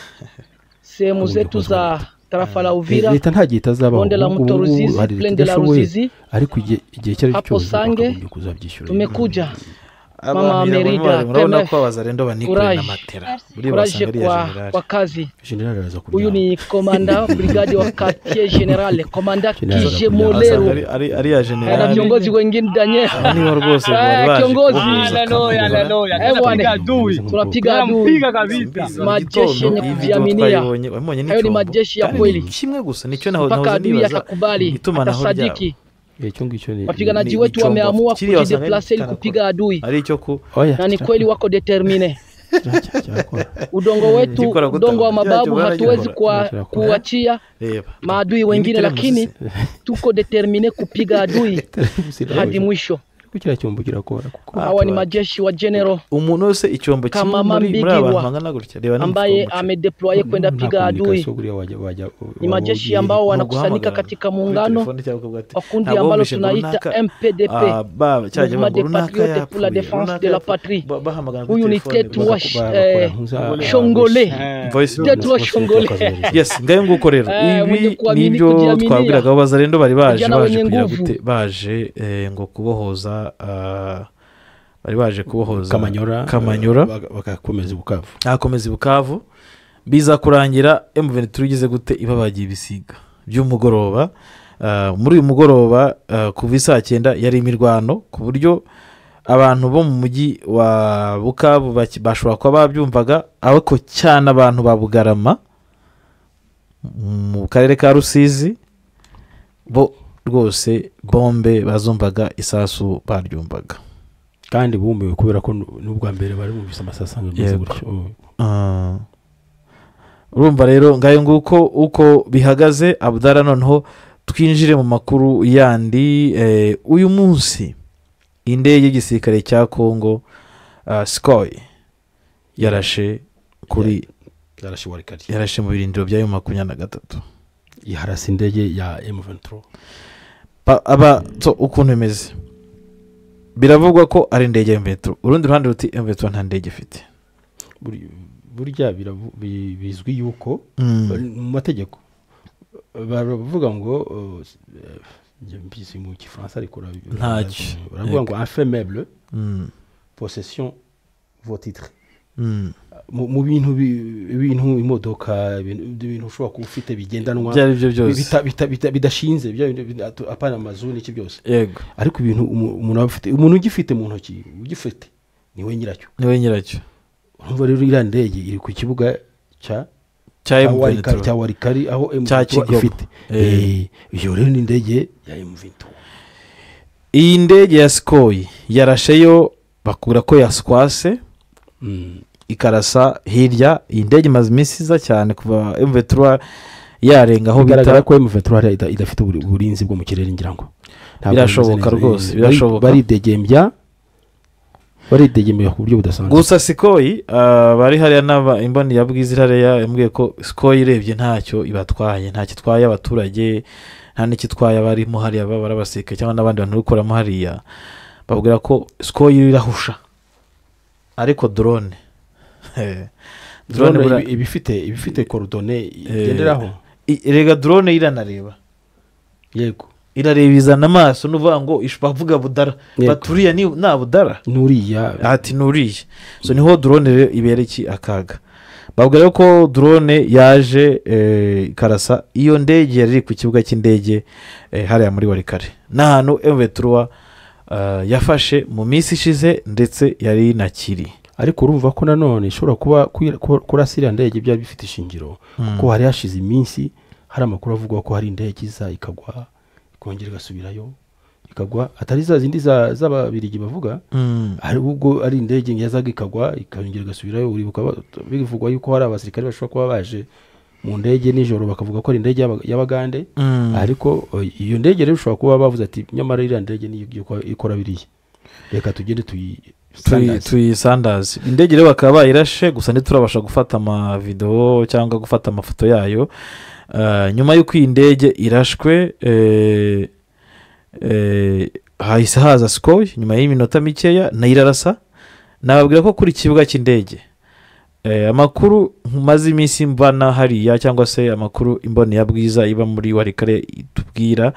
sehemu Bakagombye zetu kubazwa za leta. tarafa la Uvira, Leta nta gihe itazabaho, bonde la ubu mto ngubu Ruzizi, hari leta plende la idashoboye, Ruzizi, ariko igihe icyo ari cyo hapo cyose Sange bakagombye kuzabyishyura. tumekuja Mama Abantu Amerida, murabona PMF, ko abazalendo banikorera courage, matera. Buriya courage basanga ari iya kwa, generali. kwa kazi. General araza Huyu kuryama. ni komanda brigade wa quartier general, komanda General aza Kije kuryama. Asanga Molero ari iya na generali. viongozi wengine Daniel. Aba nibo rwose bari baje Kiongozi. kubohoza Kampala. Eh bwana, tunapiga adui, majeshi yenye Iyi video kujiaminia. twayibonye, wabonye Hayo ni n'icyombo. majeshi ya Kandi kweli, ni kimwe gusa nicyo naho mpaka nahoze adui nibaza atakubali, itumanaho ryabo. atasadiki. Icyo ngicyo ni Wapiganaji Ni wetu icyombo wameamua kiriya wasanga ari kujideplace ili kitanakora. kupiga adui, Ari icyo ku Oya, na ni kweli wako determine. cyakora. Udongo wetu, Gikora gute? udongo wa mababu Byacyo hatuwezi baragikora. kuachia reba maadui Iyi ni wengine, teremusi lakini se. tuko determine kupiga adui hadi mwisho. Ariko kiriya cyombo kirakora kuko Hawa ni majeshi wa General Umuntu wese icyombo kimwe Kamama muri aba bantu Mbigirwa bangana gutya, reba n'umufuka ambaye w'umuceri. amedeploye kwenda nta piga adui. communication buriya wajya wajya Ni majeshi ambao Ni wanakusanyika uguhamagara katika kuri muungano telefone cyangwa ukavuga ati wa kundi ntabwo ambalo wumvishe ngo tunaita runaka MPDP, ba cyaje Mouvement ngo des runaka Patriotes pour la yapfuye, Défense runaka de la yapfuye, Patrie. bahamagara kuri Huyu ni telefone Tetu wa Shongole, voice note. Tetu wa Shongole. Yes, ngayo nguko rero Mwenye ibi kuamini nibyo kujiaminia, twabwiraga abo bazalendo bari baje vijana baje wenye kugira nguvu. gute, baje ngo kubohoza bari baje kubohoza Kamanyora, Kamanyora bakakomeza Bukavu. Akomeza Bukavu, biza kurangira M23 igize gute, ibabagiye ibisiga by'umugoroba. Muri uyu mugoroba kuva isaa 9 yari imirwano ku buryo abantu bo mu mujyi wa Bukavu bashobora kuba babyumvaga, ariko cyane abantu ba Bugarama mu karere ka Rusizi bo rwose bombe bazumvaga, isasu baryumvaga. Kandi bumiwe kubera ko n'ubwa mbere bari bumvise amasasu ameze Yego. gutyo. Urumva rero ngayo nguko uko bihagaze. Abdara, noneho twinjire mu makuru yandi. Uyu munsi indege y'igisirikare cya Kongo Sukhoi yarashe kuri Yarashe Walikale. Yarashe mu birindiro bya M23. Iharasa indege ya M23. Aba so ukuntu bimeze, biravugwa ko ari indege ya M23, urundi ruhande ruti M23 nta ndege ifite. Burya bizwi yuko mu mategeko baravuga ngo njye mbizi mu gifaransa ariko Ntacyo. baravuga ngo un fait meuble possession vaut titre. Mu bintu ibintu imodoka, ibintu ushobora kuba ufite bigendanwa, Ibyo ari byo byose. bidashinze, bya bintu apana amazu n'iki byose. Ariko ibintu umuntu aba afite, umuntu ugifite mu ntoki, ugifite niwe nyiracyo. Niwe nyiracyo. Urumva rero iriya ndege iri ku kibuga cya Cya Warikari aho M23 ifite. Iyo rero ni indege ya M23. Iyi ndege ya Sukhoi yarasheyo bakura ko yaswase ikarasa hirya. Iyi ndege imaze iminsi iza cyane kuva M23 yarenga aho bigaragara ko M23 idafite uburinzi bwo mu kirere, ngira ngo birashoboka rwose, birashoboka. Baridegembya ku buryo budasanzwe. Gusa Sukhoi bari hariya n'aba imboni ya Bwiza hariya yambwiye ko Sukhoi irebye ntacyo ibatwaye, ntacyo itwaye abaturage, nta n'ikitwaye abarimo hariya barabaseka cyangwa n'abandi bantu bikoramo hariya. Babwira ko Sukhoi irahusha, ariko drone ibifite coordonnées igenderaho. Erega drone iranareba, yego irareba izana amaso, nuvuga ngo bavuga budara baturiya ni na budara nuriya ati nuriya. So niho drone rero ibera iki akaga. Babwira ko drone yaje ikarasa iyo ndege yari ku kibuga cy'indege hariya muri Warikare, n'ahantu M23 yafashe mu minsi ishize ndetse yari inakiri. Ariko urumva ko nanone ishobora kuba kurasa iriya ndege byari bifite ishingiro, kuko hari hashize iminsi hari amakuru avuga ko hari indege iza ikagwa ikongera igasubirayo ikagwa, atari za zindi z'ababirigi bavuga, hari ubwo ari indege yazaga ikagwa ikongera igasubirayo. Uribuka bivugwa yuko hari abasirikare bashobora kuba baje mu ndege nijoro bakavuga ko ari indege y'abagande, ariko iyo ndege rero ushobora kuba bavuze ati nyamara iriya ndege niyo ikora biriya, reka tugende tuyisandaze. Indege rero bakaba bayirashe, gusa ntiturabasha gufata amavideo cyangwa gufata amafoto yayo. Nyuma y'uko iyi ndege irashwe hahise haza Sukhoi nyuma y'iminota mikeya nayo irarasa. Nababwira ko kuri kibuga cy'indege amakuru maze iminsi mbana hariya cyangwa se amakuru imboni ya Bwiza iba muri Warikare itubwira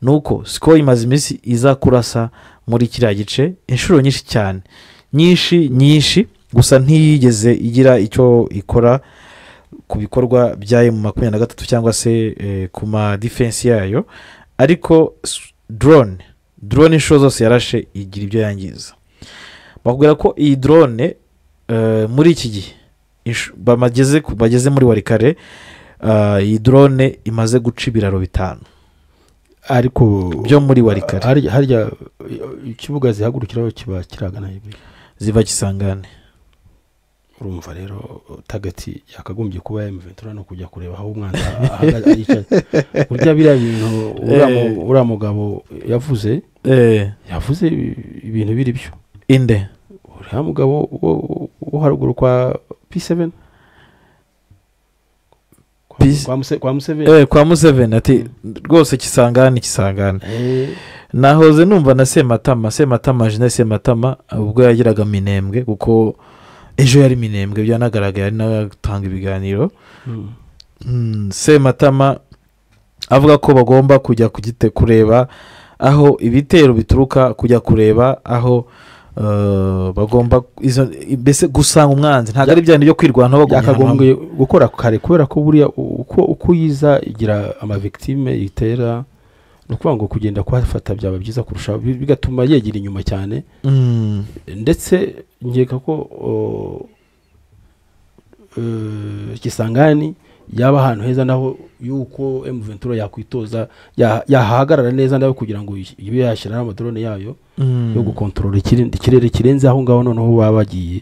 nuko Sukhoi imaze iminsi iza kurasa muri kiriya gice inshuro nyinshi cyane, nyinshi, gusa ntiyigeze igira icyo ikora ku bikorwa bya M23 cyangwa se ku ma defense yayo. Ariko drone inshuro zose yarashe igira ibyo yangiza. Bakubwira ko iyi drone muri iki gihe bageze muri Warikare, iyi drone imaze guca ibiraro 5 ariko byo muri Warikare. Harya ikibuga zihagurukiraho kiba kiragana ziva Kisangane. Urumva rero tagati yakagombye kuba M23 no kujya kureba aho umwana ahagaze yicaye. Burya biriya bintu uriya mugabo yavuze, yavuze ibintu biri byo. Inde uriya mugabo wo haruguru kwa P7 kwa Museveni ati rwose Kisangane. Nahoze numva na Sematama Jeanette Sematama ubwo yagiraga Minembwe, kuko ejo yari Minembwe byanagaragaye ari natanga ibiganiro. Sematama avuga ko bagomba kujya kugite kureba aho ibitero bituruka, kujya kureba aho bagomba mbese gusanga umwanzi. Ntabwo ari byandi byo kwirwanaho, bagomba gukora kare kubera ko buriya uko yiza igira ama victime itera, no kuvuga ngo kugenda kuhafata byaba byiza kurusha, bigatuma yegera inyuma cyane. Ndetse nkeka ko Kisangani yaba ahantu heza naho yuko M23 yakwitoza yahagarara neza nayo kugira ngo ibe yashyira amadrone yayo yo gukontorora ikirere kirenze aho ngaho noneho baba bagiye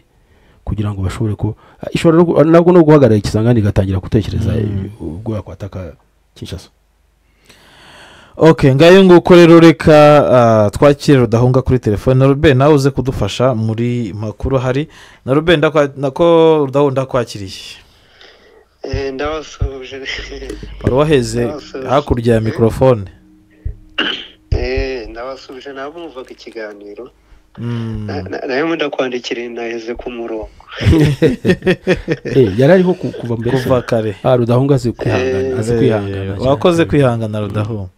kugira ngo bashobore ko ishobora nabwo no guhagarara Kisangani igatangira gutekereza ubwo yakwataka Kinshasa. Okay, ngayo nguko rero reka twakire Rudahunga kuri telefone. Ruben nawe uze kudufasha muri makuru hari na Ruben nako Rudahunga kwakiriye. Ndabasuhuje. Wari waheze hakurya ya mikrofone. Ndabasuhuje nabumvaga ikiganiro. Nayo ndakwandikira naheze ku murongo. Yari ariho kuva mbere, kuva kare. Rudahunga azi kwihangana, azi kwihangana. Wakoze kwihangana Rudahunga.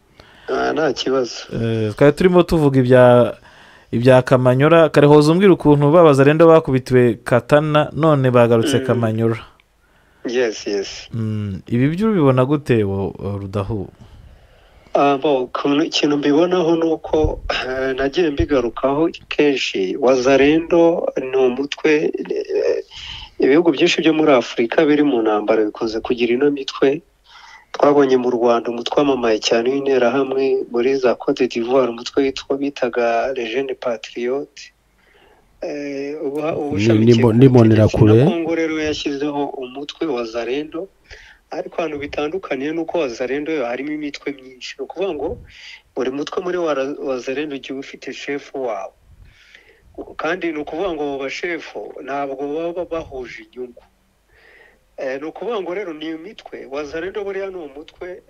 Nta kibazo. Twari turimo tuvuga ibya Kamanyura. Kare hoza umbwira ukuntu babaza rendo bakubitiwe Katana none bagarutse Kamanyura. Yes. Ibi byo ubibona gute Rudahu? Ikintu mbibonaho ni uko nagiye mbigarukaho kenshi. Wazalendo ni umutwe Ibihugu byinshi byo muri Afurika biri mu ntambara bikunze kugira ino mitwe. Twabonye mu Rwanda umutwe wamamaye cyane w'interahamwe, muri za Cote d'Ivoire umutwe witwa bitaga Les Jeunes Patriotes, ushamikiye ku butegetsi. Na Kongo rero yashyizeho umutwe wa Wazalendo, ariko ahantu bitandukaniye nuko Wazalendo yo harimo imitwe myinshi. Ni ukuvuga ngo buri mutwe muri Wazalendo ugiye ufite shefu wawo, kandi ni ukuvuga ngo abo bashefu ntabwo baba bahuje inyungu. Ni ukuvuga ngo rero ni imitwe Wazalendo buriya ni umutwe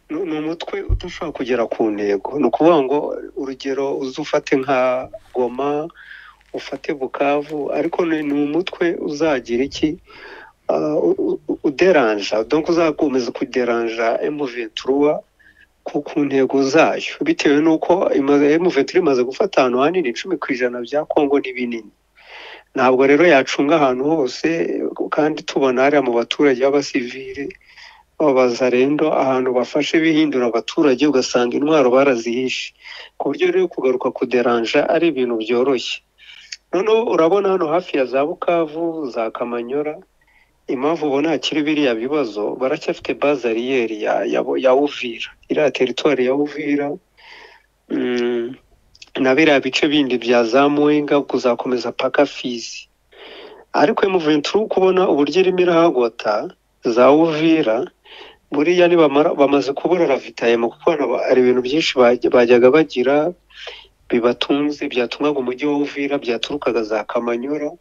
ni umutwe udashobora kugera ku ntego. Ni ukuvuga ngo urugero uze ufate nka Goma, ufate Bukavu, ariko ni umutwe uzagira iki, uderanja, donc uzakomeza kuderanja M23 ku ntego zayo, bitewe n'uko M23 imaze gufata ahantu hanini, 10% bya Kongo ni binini. Ntabwo rero yacunga ahantu hose, kandi tubona hariya mu baturage b'abasivile b'abazarendo ahantu bafashe bihindura abaturage, ugasanga intwaro barazihishe, ku buryo rero kugaruka kuderanja ari ibintu byoroshye. Noneho urabona hano hafi ya za Bukavu, za Kamanyora, impamvu ubona hakiri biriya bibazo, baracyafite base arrière ya Uvira, iriya teritwari ya Uvira, na biriya bice bindi bya za Mwenga kuzakomeza paka Fizi. Ariko M23 kubona uburyo irimo irahagota za Uvira, buriya nibamara bamaze kubura ravitaillement, kuko hari ibintu byinshi bajyaga bagira bibatunze, byatungaga umujyi wa Uvira, byaturukaga za Kamanyora,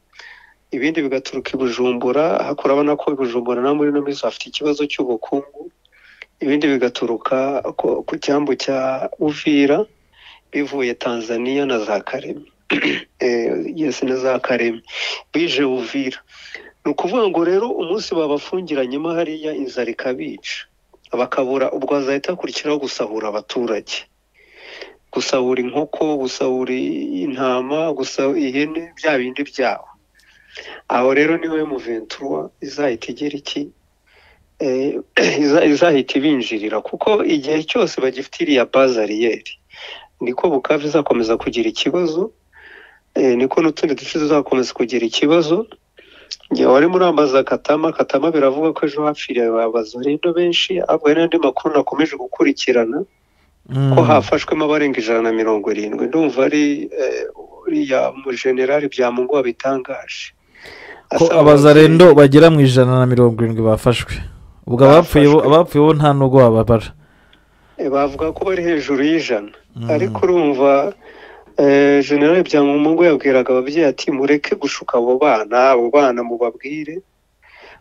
ibindi bigaturuka i Bujumbura. Hakora abona ko i Bujumbura na muri no minsi bafite ikibazo cy'ubukungu, ibindi bigaturuka ku cyambu cya Uvira bivuye Tanzania na za Karemi, yes, na za Karemi bije Uvira. Ni ukuvuga ngo rero umunsi babafungiranyemo hariya inzara ikabica, bakabura, ubwo hazahita hakurikiraho gusahura abaturage, gusahura inkoko, gusahura intama, gusahura ihene, bya bindi byabo. Aho rero niwe M23 izahita igera iki, izahita ibinjirira, kuko igihe cyose bagifite iriya base arrière niko Bukavu izakomeza kugira ikibazo, niko n'utundi duce tuzakomeza kugira ikibazo. Njye wari murambaza Katama, Katama biravuga ko ejo hapfiriye abazarendo benshi, ahubwo hari n'andi makuru nakomeje gukurikirana ko hafashwemo abarenga 170. Ndumva ari uriya mujenerali Byamungu wabitangaje ko abazarendo bagera mu 170 bafashwe. Ubwo abapfuye bo nta nubwo bababara, bavuga ko bari hejuru y'100. Ariko urumva General Byamungu yabwiraga ababyeyi ati mureke gushuka abo bana mubabwire,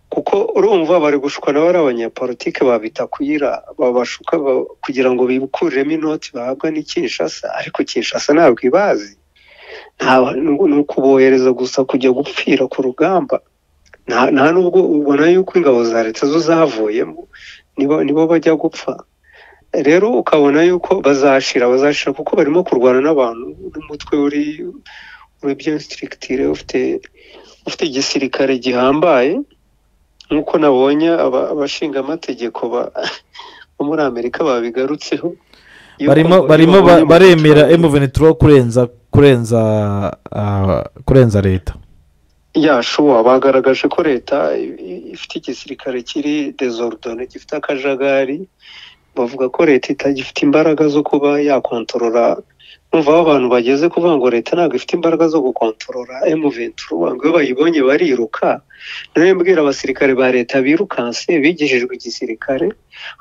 kuko urumva bari gushuka nabo ari abanyapolitike babita kuyira, babashuka kugira ngo bikuriremo inoti bahabwa ni Kinshasa, ariko Kinshasa ntabwo ibazi, ni ukubohereza gusa kujya gupfira ku rugamba. Nta nubwo ubona yuko ingabo za leta zo zavuyemo, nibo bajya gupfa. Rero ukabona yuko bazashira kuko barimo kurwana n'abantu n'umutwe uri bien structuré, ufite igisirikare gihambaye, nkuko nabonye abashinga amategeko bo muri Amerika babigarutseho. Barimo baremera M23 kurenza leta. Ya shuwa bagaragaje ko leta ifite igisirikare kiri désordonné, gifite akajagari. Bavuga ko leta itagifite imbaraga zo kuba yakontorora. Numva abantu bageze kuvuga ngo leta ntabwo ifite imbaraga zo gukontorora M23, ngo iyo bayibonye bariruka. None mbwira abasirikare ba leta birukanse bigishijwe igisirikare,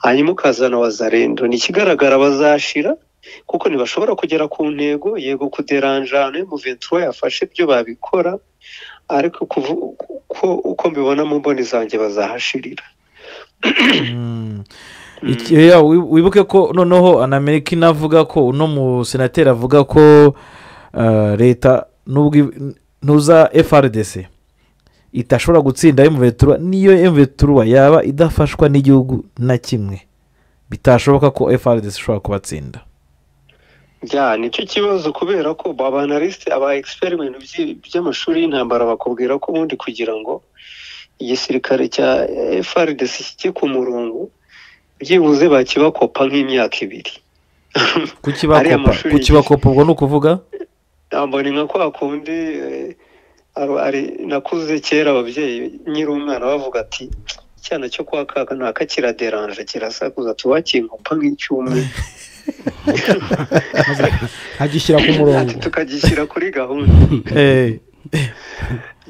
hanyuma ukazana Wazalendo, ni ikigaragara bazashira, kuko ntibashobora kugera ku ntego. Yego kuderanja M23 yafashe ibyo babikora, ariko uko mbibona mu mboni zanjye bazahashirira. Wibuke ko noneho Amerika inavuga ko uno musenateri avuga ko leta nubwo ntuza FRDC itashobora gutsinda M23, niyo M23 yaba idafashwa n'igihugu na kimwe, bitashoboka ko FRDC ishobora kubatsinda. Ya nicyo kibazo, kubera ko aba analyst, aba expert mu bintu by'amashuri y'intambara bakubwira ko ubundi kugira ngo igisirikare cya FRDC kijye ku murongo byibuze bakibakopa nk'imyaka 2. Kukibakopa ubwo ni ukuvuga mbona nka kwa kundi Ari nakuze kera ababyeyi nyiri umwana bavuga ati icyana cyo kwa kaka naka kiraderanje kirasakuza tuwakinkopa nk'icyumwe agishyira ku murongo, tukagishyira kuri gahunda.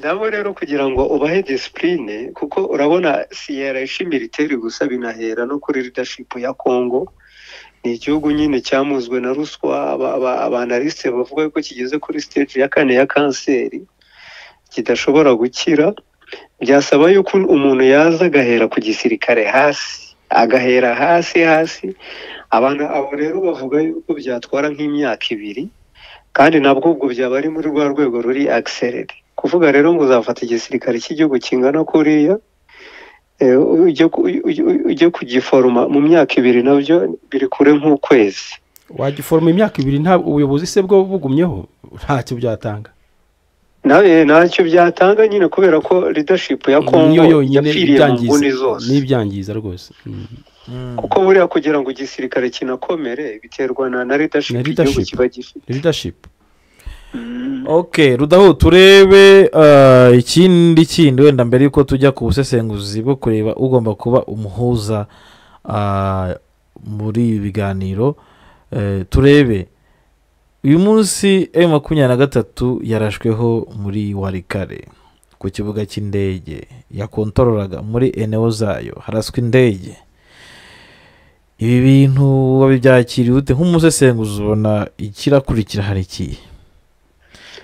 Nabo rero kugira ngo ubahe discipline, kuko urabona siyera militaire gusa binahera no kuri leadership ya Congo. Ni igihugu nyine cyamuzwe na ruswa, abanaliste bavuga ko kigeze kuri stage ya 4 ya kanseri kidashobora gukira. Byasaba yuko umuntu yaza agahera ku gisirikare hasi, agahera hasi hasi. Abantu abo rero bavuga yuko byatwara nk'imyaka 2, kandi nabwo ubwo byaba ari muri rwa rwego ruri accelerate. Kuvuga rero ngo uzafata igisirikare cy'igihugu kingana kuriya ujye kugiforoma mu myaka 2 nabyo biri kure nk'ukwezi. Wagiforoma imyaka 2 nta ubuyobozi se bwo bugumyeho ntacyo byatanga. Nawe ntacyo byatanga nyine kubera ko leadership ya Congo yapfiriye mu nguni zose, n'ibyangiza rwose. Kuko buriya kugira ngo igisirikare kinakomere biterwa na leadership igihugu kiba gifite. Leadership. Okay, Rudahu, turebe ikindi kindi wenda mbere yuko tujya ku busesenguzi bwo kureba ugomba kuba umuhuza muri ibi biganiro. Turebe uyu munsi M23 yarashweho muri Walikale ku kibuga cy'indege yakontororaga muri eneo zayo, haraswe indege. Ibi bintu wabibyakiriye ute nk'umusesenguzi? Ubona ikirakurikira hari iki?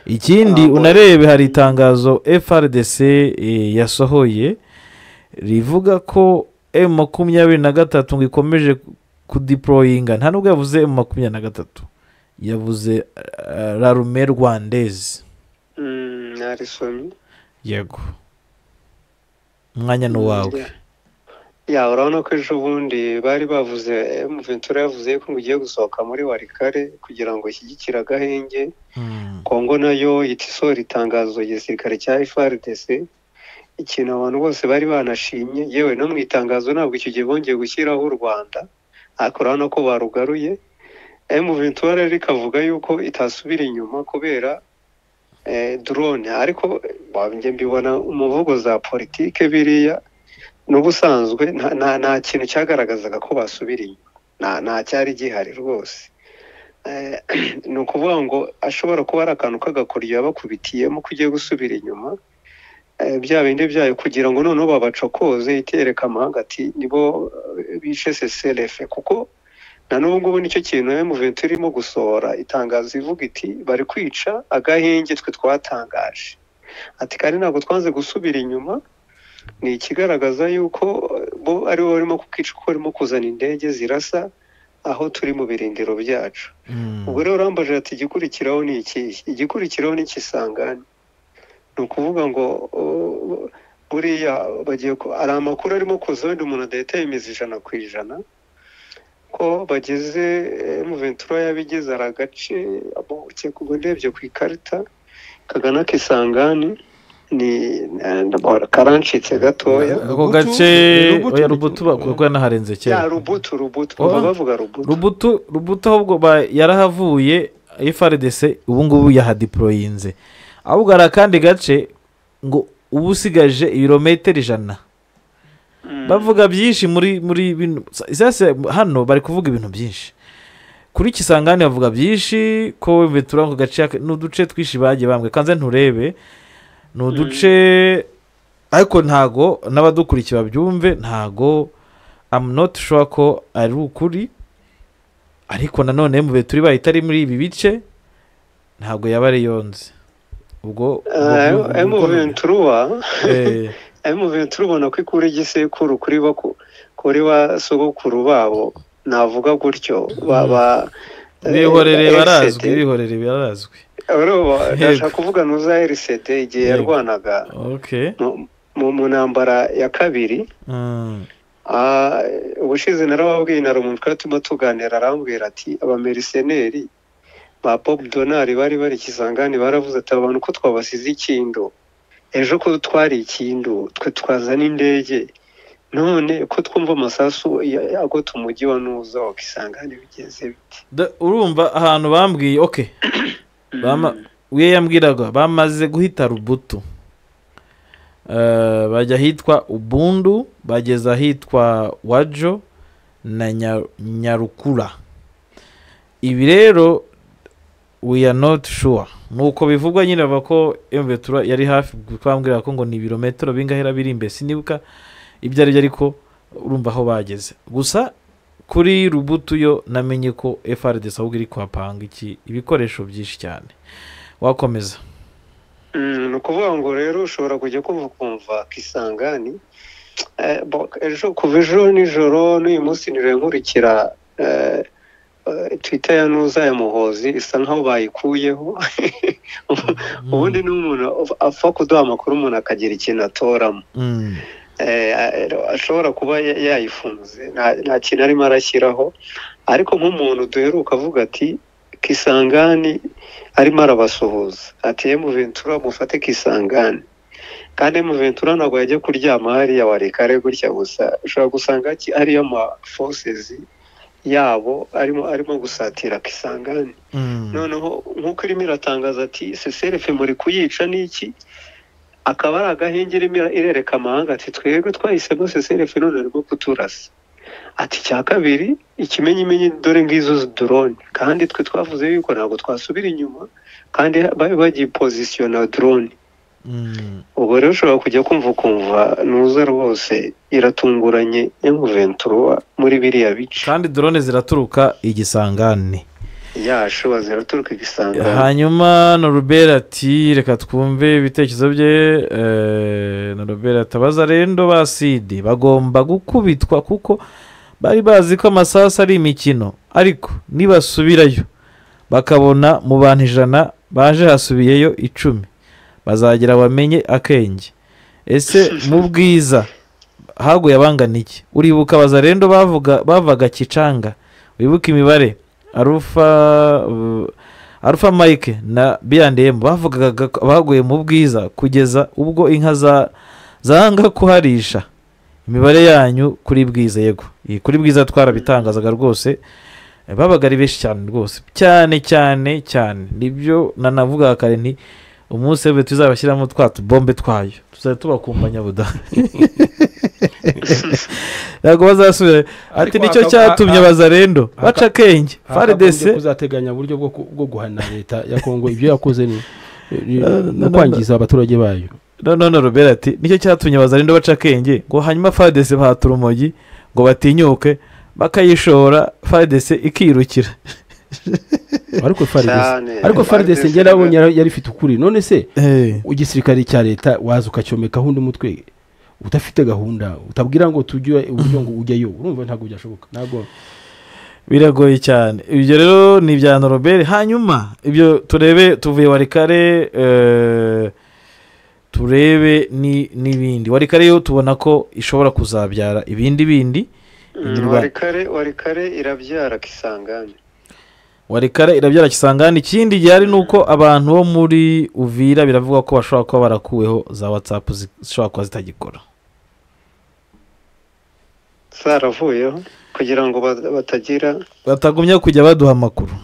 Ikindi unarebe hari itangazo FRDC yasohoye rivuga ko M23 ngo ikomeje kudeployinga. Nta nubwo yavuze M23, yavuze l'armée rwandaise. Narisomye. Yego, umwanya ni wawe. Ya, urabona ko ejo bundi bari bavuze M23 yavuze ko ngiye gusohoka muri Walikale kugira ngo ishyigikire agahenge. Kongo nayo itisora itangazo igisirikare cya FARDC, ikintu abantu bose bari banashimye. Yewe no mu itangazo ntabwo icyo gihe bongeye gushyiraho u Rwanda, ariko urabona ko barugaruye. M23 rero ikavuga yuko itasubira inyuma kubera drone, ariko njye mbibona umuvugo za politike biriya n'ubusanzwe nta kintu cyagaragazaga ko basubira inyuma, nta cyari gihari rwose. Ni ukuvuga ngo ashobora kuba ari akantu k'agakoryo yabakubitiyemo kugiye gusubira inyuma bya bindi byayo, kugira ngo noneho babacokoze itereka amahanga ati nibo bishe CCLF. Kuko na n'ubu ngubu nicyo kintu M23 irimo gusohora itangazo ivuga iti bari kwica agahenge twe twatangaje, ati kandi ntabwo twanze gusubira inyuma. Ni ikigaragaza yuko bo ari bo barimo kukica, kuko barimo kuzana indege zirasa aho turi mu birindiro byacu. Ubwo rero urambaje ati igikurikiraho ni iki? Igikurikiraho ni Kisangani. Ni ukuvuga ngo buriya bagiye, ari amakuru arimo kuza wenda umuntu adahita yemeza 100% ko bageze M23 yabigeze ari agace ubwo ndebye ku ikarita kagana Kisangani ni karancitse gatoya ako gace. Oya, Rubutu kuko yanaharenze kera. Ya Rubutu bavuga Rubutu ahubwo yarahavuye FARDC ubu ngubu yahadeployinze. Ahubwo hari akandi gace ngo ubu usigaje ibirometero 100. Bavuga byinshi muri bino sasa. Hano bari kuvuga ibintu byinshi kuri Kisangani, bavuga byinshi ko bitura ku gace n'uduce twishi bagiye bambwe. Kanze nturebe ni uduce, ariko ntago n'abadukurikiye babyumve, ntago I'm not sure ko ari ukuri, ariko nanone mu turi bayitari muri ibi bice ntago yaba ari yonze. Ubwo M23 ubona ko ikura igisekuru kuri ba sogokuru babo, navuga gutyo baba bihorere barazwi. Ndashaka kuvuga nuza RCD igihe yarwanaga mu ntambara ya kabiri. Ubushize narababwiye na umuntu twari turimo tuganira, arambwira ati abamerceneri ba Bob Donald bari Kisangani baravuze ati abantu ko twabasize ikindo ejo ko twari ikindo twe twazana indege, none ko twumva amasasu agota umujyi wa Nuza wa Kisangani bigeze biti. Urumva ahantu bambwiye okay. We yambwiraga bamaze guhita Rubutu, bajya ahitwa Ubundu, bageza ahitwa Wajo na Nyarukura. Ibi rero we are not sure, nuko bivugwa nyine bavuga ko M23 yari hafi kwambwira ko ngo ni ibirometero bingahera biri imbere, sinibuka ibyo ari byo, ariko urumva aho bageze. Gusa kuri Rubutu yo namenye ko FARDC ahubwo iri kuhapanga iki ibikoresho byinshi cyane. Wakomeza. Ni ukuvuga ngo rero ushobora kujya kumva Kisangani. Ejo kuva ejo nijoro n'uyu munsi niriwe nkurikira Twitter ya Nuza ya Muhozi, isa nkaho bayikuyeho. Ubundi ni umuntu apfa kuduha amakuru, umuntu akagira ikintu atoramo. Ashobora kuba yayifunze, nta kintu arimo arashyiraho, ariko nk'umuntu duheruka avuga ati Kisangani arimo arabasuhuza ati M23 mufate Kisangani, kandi M23 ntabwo yajya kuryama hariya Walikare gutya gusa, ushobora gusanga ariyo ma forces yabo arimo gusatira Kisangani. Noneho nk'uko irimo iratangaza ati CCRF muri kuyica n'iki, akaba ari agahenge irimo irereka amahanga ati twebwe twahisemo CCRF none arimo kuturasa. Ati cya kabiri ikimenyimenyi dore ngizo drone, kandi twe twavuze yuko ntabwo twasubira inyuma, kandi bari bagiye positiona drone. Ubwo rero ushobora kujya kumva Nuza rwose iratunguranye M23 muri biriya bice, kandi drone ziraturuka igisangane. Yashuba ziraturuka igisangane. Hanyuma Norubert ati reka twumve ibitekerezo bye. Norubert atabaza rendo basidi bagomba gukubitwa kuko bari bazi ko amasasu ari imikino, ariko nibasubirayo bakabona mu bantu 100 baje hasubiyeyo 10 bazagira bamenye akenge. Ese mu bwiza haguye abangana iki? Uribuka abazarendo bavaga Kicanga, wibuka imibare Arufa Mike na B&M bavugaga baguye mu bwiza kugeza ubwo inka zanga kuharisha. Imibare yanyu kuri bwiza, yego kuri bwiza twarabitangazaga rwose, babaga ari benshi cyane rwose, cyane cyane cyane. Nibyo nanavuga kare nti umunsi we tuzabashyiramo twa tubombe twayo tuzajya tubakumbanya buda. Ntabwo bazasubira. Ati nicyo cyatumye abazarendo baca akenge. FARDC kuzateganya uburyo bwo guhana leta ya Kongo ibyo yakoze ni no kwangiza abaturage bayo. No Robert ati nicyo cyatumye abazarendo baca akenge, ngo hanyuma FARDC bahatura urumogi ngo batinyuke bakayishora, FARDC ikirukira. Ariko FARDC njye nabonye yari ifite ukuri. None se igisirikare cya leta waza ukacyomekaho undi mutwe udafite gahunda, utabwira ngo tujye uburyo ngo ujyayo, urumva ntabwo byashoboka, ntabwo biragoye cyane. Ibyo rero ni ibya Norobert. Hanyuma ibyo turebe tuvuye Walikare, turebe n'ibindi. Walikare yo tubona ko ishobora kuzabyara ibindi bindi. Walikare irabyara Kisangani. Walikare irabyara Kisangani. Ikindi gihari nuko abantu bo muri Uvira biravuga ko bashobora kuba barakuweho za WhatsApp zishobora kuba zitagikora, zaravuyeho kugira ngo batagira batagumya kujya baduha amakuru.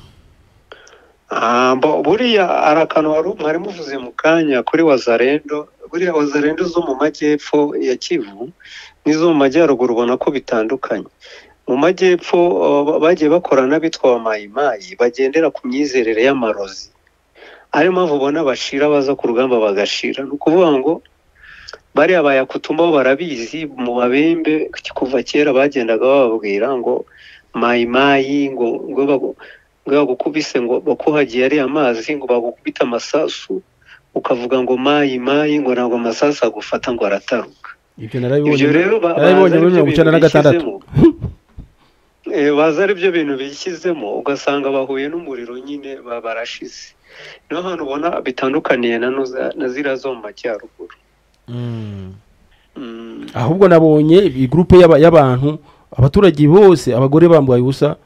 Buriya ari akantu mwari muvuze mu kanya kuri Wazarendo. Buriya Wazarendo zo mu majyepfo ya Kivu n'izo mu majyaruguru ubona ko bitandukanye. Mu majyepfo bagiye bakorana n'abitwa Mayimayi bagendera ku myizerere y'amarozi, ariyo mpamvu ubona bashira baza ku rugamba bagashira. Ni ukuvuga ngo bariya bayakutumba bo barabizi, mu babembe kuva kera bagendaga bababwira ngo Mayimayi ngo bagukubise ngo bakuhagiye ari amazi, ngo bagukubita amasasu ukavuga ngo Mayimayi, ngo ntabwo amasasu agufata ngo arataruka. Ibyo narabibonye muri 96. Baza ari byo bintu bishyizemo, ugasanga bahuye n'umuriro nyine barashize. Niho hantu ubona bitandukaniye na ziriya zo mu majyaruguru. Ahubwo nabonye igroupe y'abantu, abaturage bose, abagore bambaye ubusa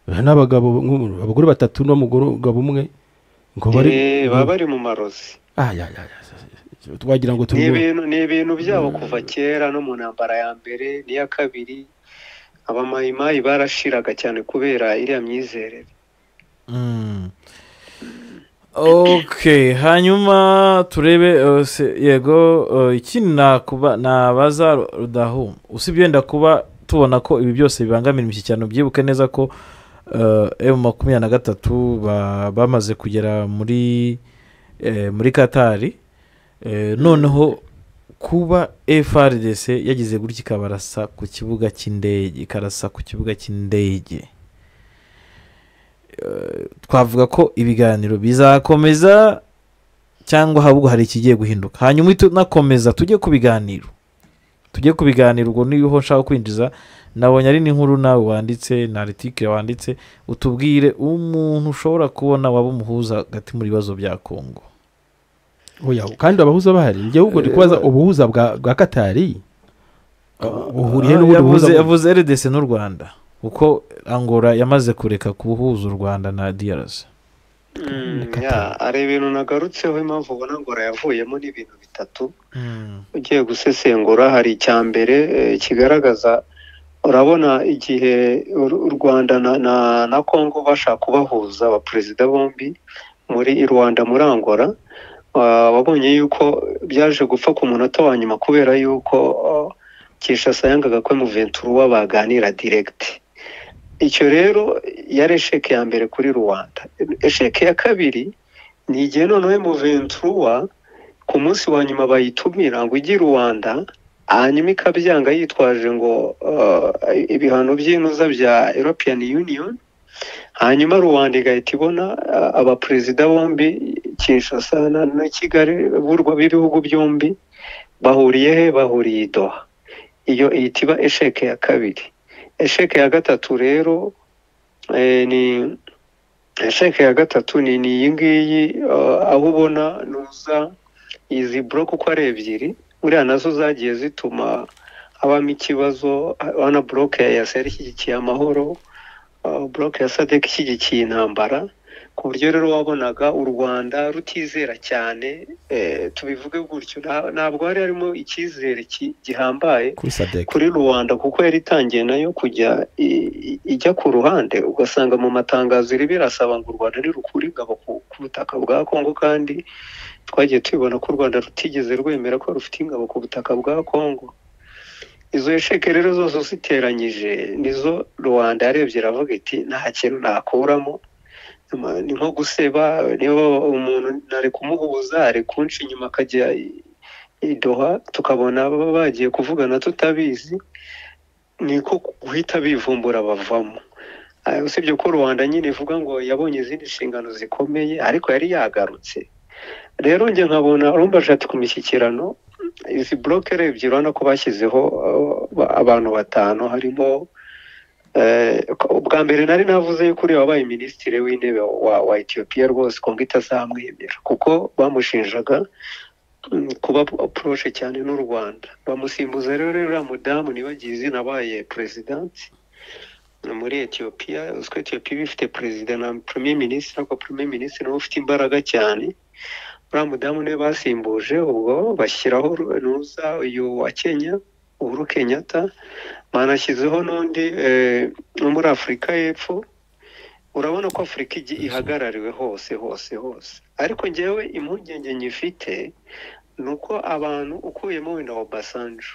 n'abagabo, abagore batatu n'umugabo umwe, ngo bari mu marozi. Twagira ngo ni ibintu byabo kuva kera, no mu ntambara ya mbere n'iya kabiri abamayimayi barashiraga cyane kubera iriya myizerere. Okay, hanyuma turebe yego ikindi nabaza Rudahu, usibye wenda kuba tubona ko ibi byose bibangamira imishyikirano, byibuke neza ko M23 bamaze kugera muri Katari, noneho kuba FARDC yagize gutya ikabarasa ku kibuga cy'indege, ikarasa ku kibuga cy'indege, twavuga ko ibiganiro bizakomeza cyangwa ahubwo hari ikigiye guhinduka. Hanyuma tunakomeza tujye ku biganiro, ubwo niho nshaka kwinjiza, nabonye ari n'inkuru nawe wanditse na article wanditse, utubwire umuntu ushobora kubona waba umuhuza hagati muri bibazo bya Kongo. Oya, kandi abahuza bahari. Njye ahubwo ndi kubaza ubuhuza bwa Katari buhuriye n'ubuhuza. Yavuze RDC n'u Rwanda, kuko Angola yamaze kureka kubuhuza u Rwanda na DRC. Ari ibintu nagarutseho, impamvu ubona Angola yavuyemo ni ibintu bitatu. Ugiye gusesengura, hari icya mbere kigaragaza, urabona igihe u Rwanda na Kongo bashaka kubahuza abaperezida bombi muri Rwanda muri Angola, wabonye yuko byaje gupfa ku munota wa nyuma kubera yuko Kinshasa yangaga ko M23 baganira direct. Icyo rero yari esheke ya mbere kuri Rwanda. Esheke ya kabiri ni igihe noneho M23 ku munsi wa nyuma bayitumira ngo ijye Rwanda, hanyuma ikabyanga yitwaje ngo ibihano by'inuza bya European Union, hanyuma Rwanda igahita ibona abaperezida bombi Kinshasa na Kigali burwa b'ibihugu byombi bahuriye he? Bahuriye i Doha. Iyo ihita iba esheke ya kabiri. Esheke ya gatatu rero ni esheke ya gatatu ni iyi ngiyi, aho ubona nuza izi block uko ari ebyiri, uriya nazo zagiye zituma habamo ikibazo. Wana block ya EAC ishyigikiye amahoro, block ya SADC ishyigikiye intambara, ku buryo rero wabonaga u Rwanda rutizera cyane, tubivuge gutyo, ntabwo hari harimo icyizere gihambaye kuri Rwanda, kuko yari itangiye nayo kujya ijya ku ruhande, ugasanga mu matangazo iri birasaba ngo u Rwanda ntirukure ingabo ku butaka bwa Kongo, kandi twagiye tubibona ko u Rwanda rutigeze rwemera ko rufite ingabo ku butaka bwa Kongo. Izo esheke rero zose ziteranyije nizo Rwanda yarebye iravuga iti nta kintu nakuramo, ni nko guseba, niba umuntu nari kumuhuza ari kunca inyuma akajya i Doha, tukabona bagiye kuvugana tutabizi, niko guhita bivumbura bavamo. Usibye ko Rwanda nyine ivuga ngo yabonye izindi nshingano zikomeye, ariko yari yagarutse. Rero njye nkabona urumva ati ku mishyikirano izi block ebyiri urabona ko bashyizeho abantu batanu, harimo ubwa mbere nari navuze yuko uriya wabaye minisitiri w'intebe wa Ethiopia rwose Kongo itazamwemera, kuko bamushinjaga kuba proche cyane n'u Rwanda. Bamusimbuza rero uriya mudamu nibagize izina abaye president muri Ethiopia. Uziko Ethiopia ifite president na premier ministre, ariko premier ministre niwe ufite imbaraga cyane. Uriya mudamu niwe basimbuje, ubwo bashyiraho nuza uyu wa Kenya Uhuru Kenyatta, banashyizeho n'undi wo muri Afurika y'Epfo. Urabona ko Afurika ihagarariwe hose hose hose, ariko njyewe impungenge nyifite ni uko abantu ukuyemo wenda Obasanjo,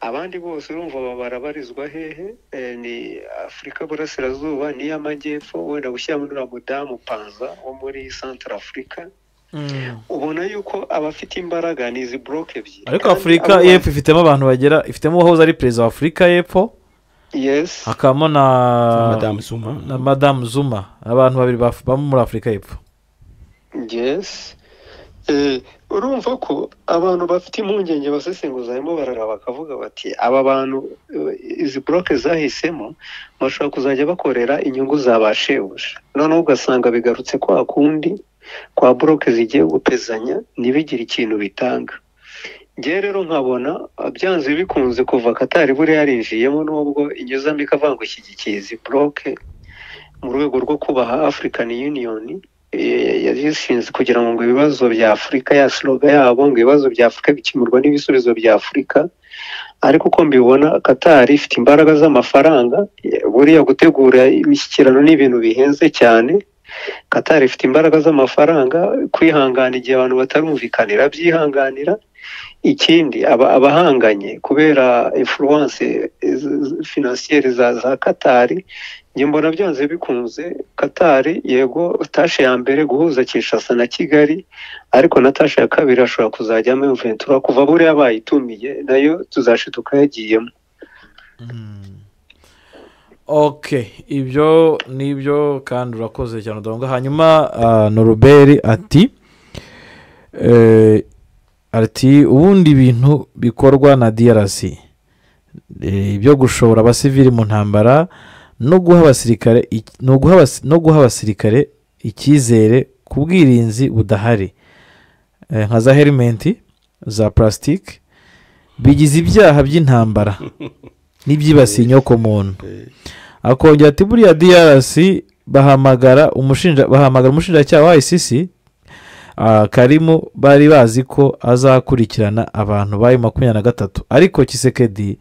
abandi bose urumva barabarizwa hehe? Ni Afurika Burasirazuba n'iy'Amajyepfo, wenda gushyiramo n'uriya mudamu Panza wo muri Central Africa. Ubona yuko abafite imbaraga ni izi block ebyiri. Ariko Afurika y'Epfo ifitemo abantu bagera, ifitemo uwahoze ari perezida wa Afurika y'Epfo, yes, hakabamo na Madame Zuma, abantu babiri baba muri Afurika y'Epfo. Yes, urumva ko abantu bafite impungenge basesenguza harimo barara bakavuga bati aba bantu izi block zahisemo bashobora kuzajya bakorera inyungu za ba shebuja, noneho ugasanga bigarutse kwa kundi kwa block zigiye gupezanya ntibigire ikintu bitanga. Njye rero nkabona byanze bikunze kuva Katari buriya yarinjiyemo, nubwo inyuzamo ikavuga ngo ishyigikiye izi block mu rwego rwo kubaha African Union yashinze kugira ngo ibibazo bya Afurika, ya slogan yabo ngo ibibazo bya Afurika bikemurwa n'ibisubizo bya Afurika. Ariko uko mbibona Katari ifite imbaraga z'amafaranga, buriya gutegura imishyikirano ni ibintu bihenze cyane. Qatar ifite imbaraga z'amafaranga, kwihangana igihe abantu batarumvikanira byihanganira. Ikindi abahanganye kubera influence financière za Qatar, njye mbona byanze bikunze Qatar yego tâche ya mbere guhuza Kinshasa na Kigali, ariko na tâche ya kabiri ashobora kuzajyamo M23 kuva buriya bayitumiye nayo tuzashiduka yagiyemo. Ok, ibyo nibyo kandi urakoze cyane udahunga. Hanyuma Noruberi ati ubundi ibintu bikorwa na DRC byo gushora abasivili mu ntambara no guha abasirikare icyizere ku bwirinzi budahari, nka za herimenti za plastique, bigize ibyaha by'intambara n'ibyibasiye inyokomuntu. Akongera ati buriya DRC bahamagara umushinjacyaha wa ICC Karimu, bari bazi ko azakurikirana abantu bayo 23, ariko Tshisekedi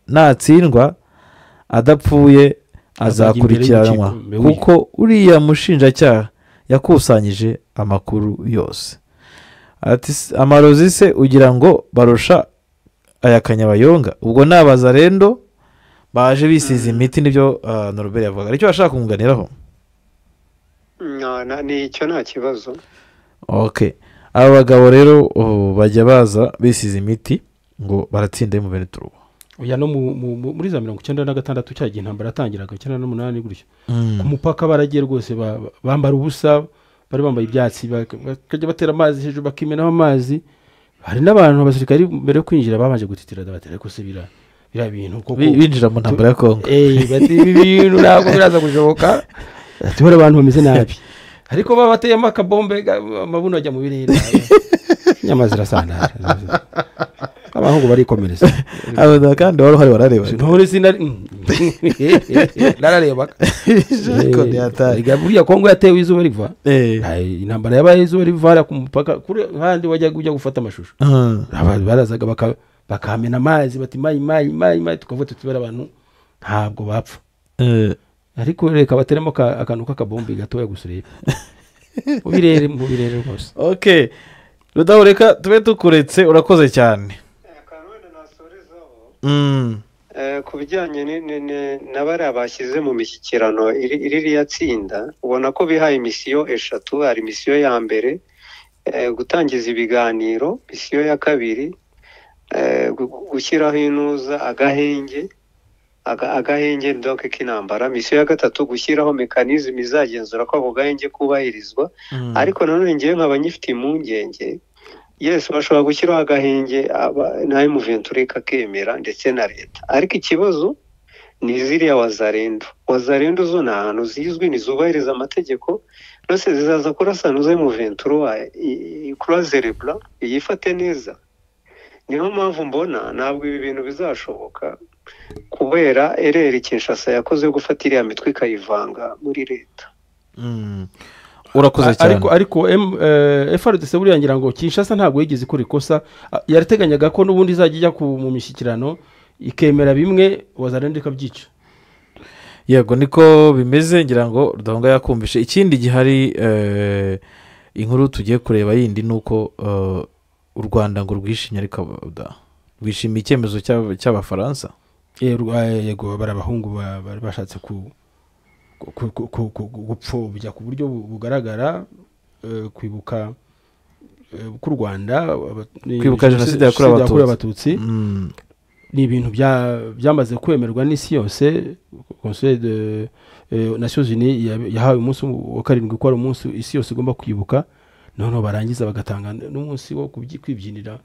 natsindwa adapfuye azakurikiranwa kuko uriya mushinjacyaha yakusanyije amakuru yose. Ati amarozi se ugira ngo barusha aya Kanyabayonga, ubwo nabaza rendo baje bisize imiti, nibyo Norbert yavugaga. Aricyo bashaka kunganiraho? Ni icyo, nta kibazo. Ok, aba bagabo rero bajya baza bisize imiti ngo baratsinda mu Ventura. Oya, no muri za 96 cyagiye intambara yatangiraga 98 gutyo, ku mupaka baragiye rwose bambara ubusa, bari bambaye ibyatsi, bakajya batera amazi hejuru bakimenaho amazi. Hari n'abantu abasirikari mbere yo kwinjira babanje gutitira batera ko se bira bintu koko binjira mu ntambara ya Kongo. Bati ibi bintu ntabwo biraza gushoboka, tubura abantu bameze nabi, ariko babateyemo akabombe amabuno ajya mu birere, inyama zirasandara, abahungu barikomereza. Aba kandi wari uhari warareba? Ntore sinari nararebaga. Buriya Kongo yatewe izuba riva, intambara yabaye izuba riva ku mupaka kuri handi wajya ujya gufata amashusho, barazaga bakamena amazi bati mayi mayi mayi mayi, tukavuga tutibera abantu ntabwo bapfa. Ariko reka bateremo akantu k'akabombe gatoya gusa urebe ubirere mu birere rwose. Okay, Rudaho, reka tube tukuretse, urakoze cyane. Ku bijyanye na bariya bashyize mu mishyikirano iriya tsinda, ubona ko bihaye misiyo eshatu. Hari misiyo ya mbere gutangiza ibiganiro, misiyo ya kabiri gushyiraho inuza agahenge donc k'intambara, misiyo ya gatatu gushyiraho mécanisme izagenzura ko ako gahenge kubahirizwa. Ariko nanone ngewe nkaba nyifite impungenge, yes bashobora gushyiraho agahenge na M23 ikakemera ndetse na leta, ariko ikibazo ni ziriya wazarendo zo ni ahantu zizwi, ntizubahiriza amategeko, rwose zizaza kurasana uze M23 croiser yifate neza. Niyo mpamvu mbona ntabwo ibi bintu bizashoboka kubera ereri Kinshasa yakoze gufata iriya mitwe ikayivanga muri leta. Urakoze cyane. Ariko FARDC buriya ngira ngo Kinshasa ntabwo yigeze ikora ikosa, yarateganyaga ko n'ubundi izajya ijya mu mishyikirano ikemera bimwe wazarende ikabyica. Yego niko bimeze, ngira ngo Rudahunga yakumvishe. Ikindi gihari inkuru tugiye kureba yindi nuko u Rwanda ngo rwishimye, ariko rwishimiye icyemezo cy'Abafaransa. Yego, bari abahungu bari bashatse gupfobya ku buryo bugaragara kwibuka k'u Rwanda, kwibuka jenoside yakorewe Abatutsi. Ni ibintu byamaze kwemerwa n'isi yose. Conseil de Nations Unies yahawe umunsi wa 7 ko ari umunsi isi yose igomba kwibuka, noneho barangiza bagatanga n'umunsi wo kwibyinira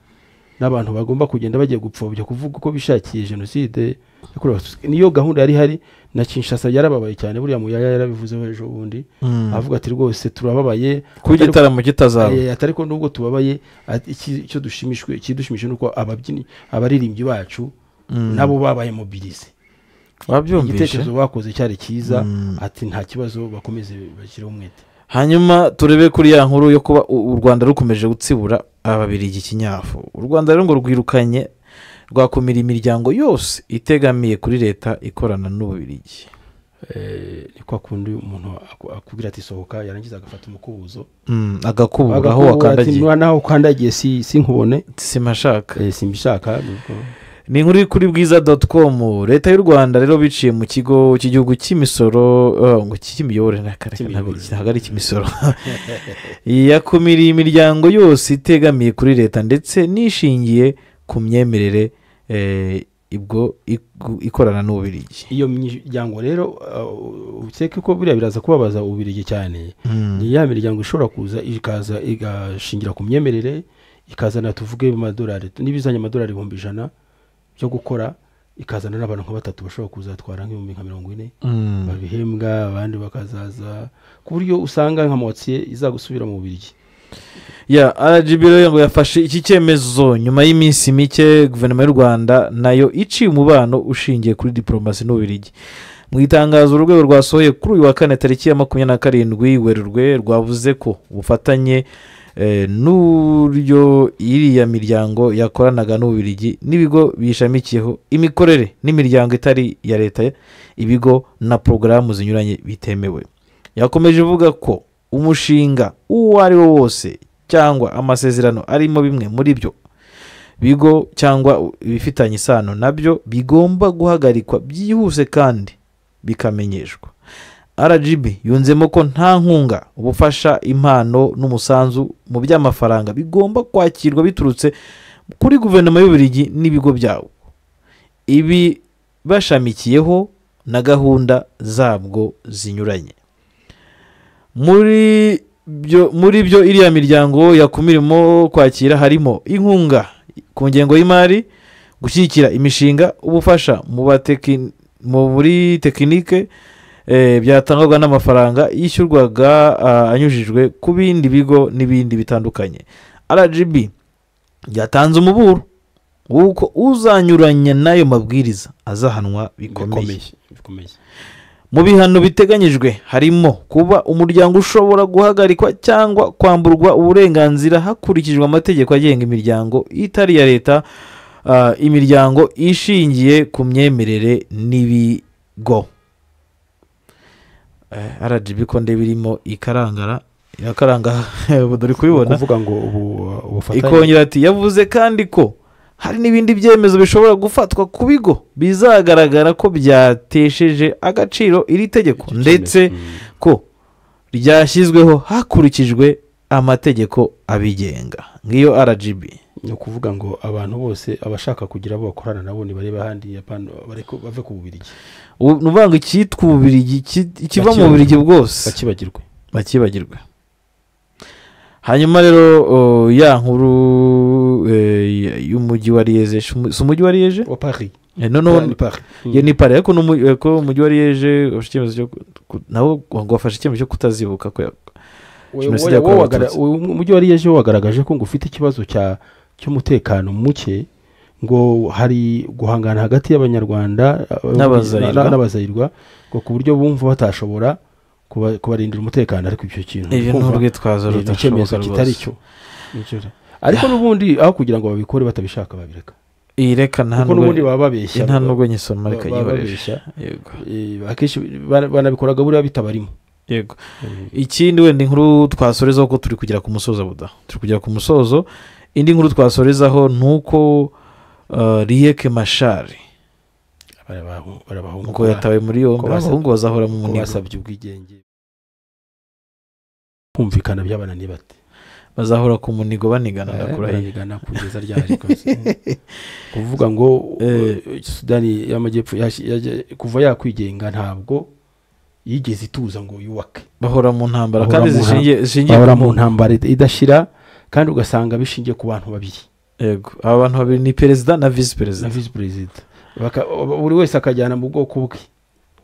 n'abantu bagomba kugenda bagiye gupfobya kuvuga uko bishakiye jenoside yakorewe Abatutsi. Niyo gahunda yari hari na Kinshasa yarababaye cyane, buriya Muyaya yarabivuzeho ejo bundi, avuga ati rwose turababaye kuba igitaramo kitazaba, atari ko nubwo tubabaye icyo dushimishwe ikidushimishije nuko ababyinnyi abaririmbyi bacu nabo babaye mobilize, wabyumvise igitekerezo bakoze cyari cyiza, ati nta kibazo bakomeze bashyireho umwete. Hanyuma turebe kuri ya nkuru yo kuba u Rwanda rukomeje gutsibura Ababiligi ikinyafu. U Rwanda rero ngo rwirukanye rwakumira imiryango yose itegamiye kuri leta ikorana n'Ububiligi. Ni kwa kundi umuntu akubwira ati sohoka, yarangiza agafata umukubuzo agakubura aho wakandagiye, naho ukandagiye si nkubone, simashaka, simbishaka. Ni inkuru kuri bwiza.com. Leta y'u Rwanda rero biciye mu kigo cy'igihugu cy'imisoro ngo cy'imiyoborere ntabwo ari icy'imisoro, yakumiriye imiryango yose itegamiye kuri leta ndetse n'ishingiye ku myemerere ibwo ikorana n'Ububiligi. Iyo miryango rero ukeke ko buriya biraza kubabaza Ububiligi cyane. Ni ya miryango ishobora kuza ikaza igashingira ku myemerere, ikazana tuvuge mu madolari, n'ibizanye amadolari 100,000 byo gukora, ikazana n'abantu nka batatu bashobora kuzatwara nk'ibihumbi nka 40 babihembwa, abandi bakazaza, ku buryo usanga nka moitié izagusubira mu Bubiligi. Ya RGB rero ngo yafashe iki cyemezo nyuma y'iminsi mike guverinoma y'u Rwanda nayo iciye umubano ushingiye kuri diplomasi n'Ububiligi. Mu itangazo urwego rwasohoye kuri uyu wa kane tariki ya 27 Werurwe rwavuze ko ubufatanye n'uburyo iriya miryango yakoranaga n'Ububiligi n'ibigo biyishamikiyeho, imikorere n'imiryango itari iya leta, ibigo na porogaramu zinyuranye bitemewe. Yakomeje ivuga ko umushinga uwo ari wo wose cyangwa amasezerano arimo bimwe muri byo bigo cyangwa ibifitanye isano nabyo bigomba guhagarikwa byihuse kandi bikamenyeshwa. RGB yunzemo ko nta nkunga, ubufasha, impano n'umusanzu mu by'amafaranga bigomba kwakirwa biturutse kuri guverinoma y'Ububiligi n'ibigo byabo, ibi bashamikiyeho na gahunda zabwo zinyuranye. Muri byo iriya miryango yakumirimo kwakira harimo inkunga ku ngengo y'imari, gushyigikira imishinga, ubufasha muri tekinike byatangwaga n'amafaranga yishyurwaga anyujijwe ku bindi bigo n'ibindi bitandukanye. RGB yatanze umuburo w'uko uzanyuranya n'ayo mabwiriza azahanwa bikomeye. Mu bihano biteganyijwe harimo kuba umuryango ushobora guhagarikwa cyangwa kwamburwa uburenganzira hakurikijwe amategeko agenga imiryango itari iya leta, imiryango ishingiye ku myemerere n'ibigo. RGB ko ndebirimo ikarangara irakaranga dore kubibona, kuvuga ngo ubufatanye. Ikongera ati yavuze kandi ko hari n'ibindi byemezo bishobora gufatwa ku bigo bizagaragara ko byatesheje agaciro iri tegeko ndetse ko ryashyizweho hakurikijwe amategeko abigenga. Ngiyo RGB. Ni ukuvuga ngo abantu bose abashaka kugira abo bakorana nabo ni bareba ahandi bave ku Bubiligi. Ni ukuvuga ngo icyitwa Ububiligi ikiva mu Bubiligi bwose bakibagirwe. Hanyuma rero ya nkuru y'umujyi wa Liège, si umujyi wa Liège wa Paris, no ni Paris, ni Paris, ariko ko umujyi wa Liège icyemezo cyo nawo ngo wafashe icyemezo cyo kutazibuka ko umujyi wa Liège wagaragaje ko ngo ufite ikibazo cy'umutekano muke, ngo hari guhangana hagati y'Abanyarwanda n'Abazayirwa, ngo ku buryo bumva batashobora kubarindira umutekano. Ariko icyo kintu ni kitari cyo, ariko n'ubundi aho kugira ngo babikore batabishaka babireka. Ireka nta n'ubundi baba babeshya, nta nubwo nyisoma reka yibaresha. Yego, akenshi banabikoraga buriya bitabarimo. Yego. Ikindi wenda inkuru twasorezaho ko turi kugera ku musozo buda, turi kugera ku musozo. Indi nkuru twasorezaho nuko Riek Machar ngo yatawe muri yombi, abahungu bazahora mu munigo, basabye ubwigenge, kumvikana by'abanani bate bazahora ku munigo banigana, ndakurahigana kugeza ryari kuvuga ngo Sudani y'Amajyepfo kuva yakwigenga ntabwo yigeze ituza ngo yubake, bahora mu ntambara kandi zishingiye bahora mu ntambara idashira, kandi ugasanga bishingiye ku bantu babiri. Yego, aba bantu babiri ni perezida na vice perezida, buri wese akajyana mu bwoko bwe.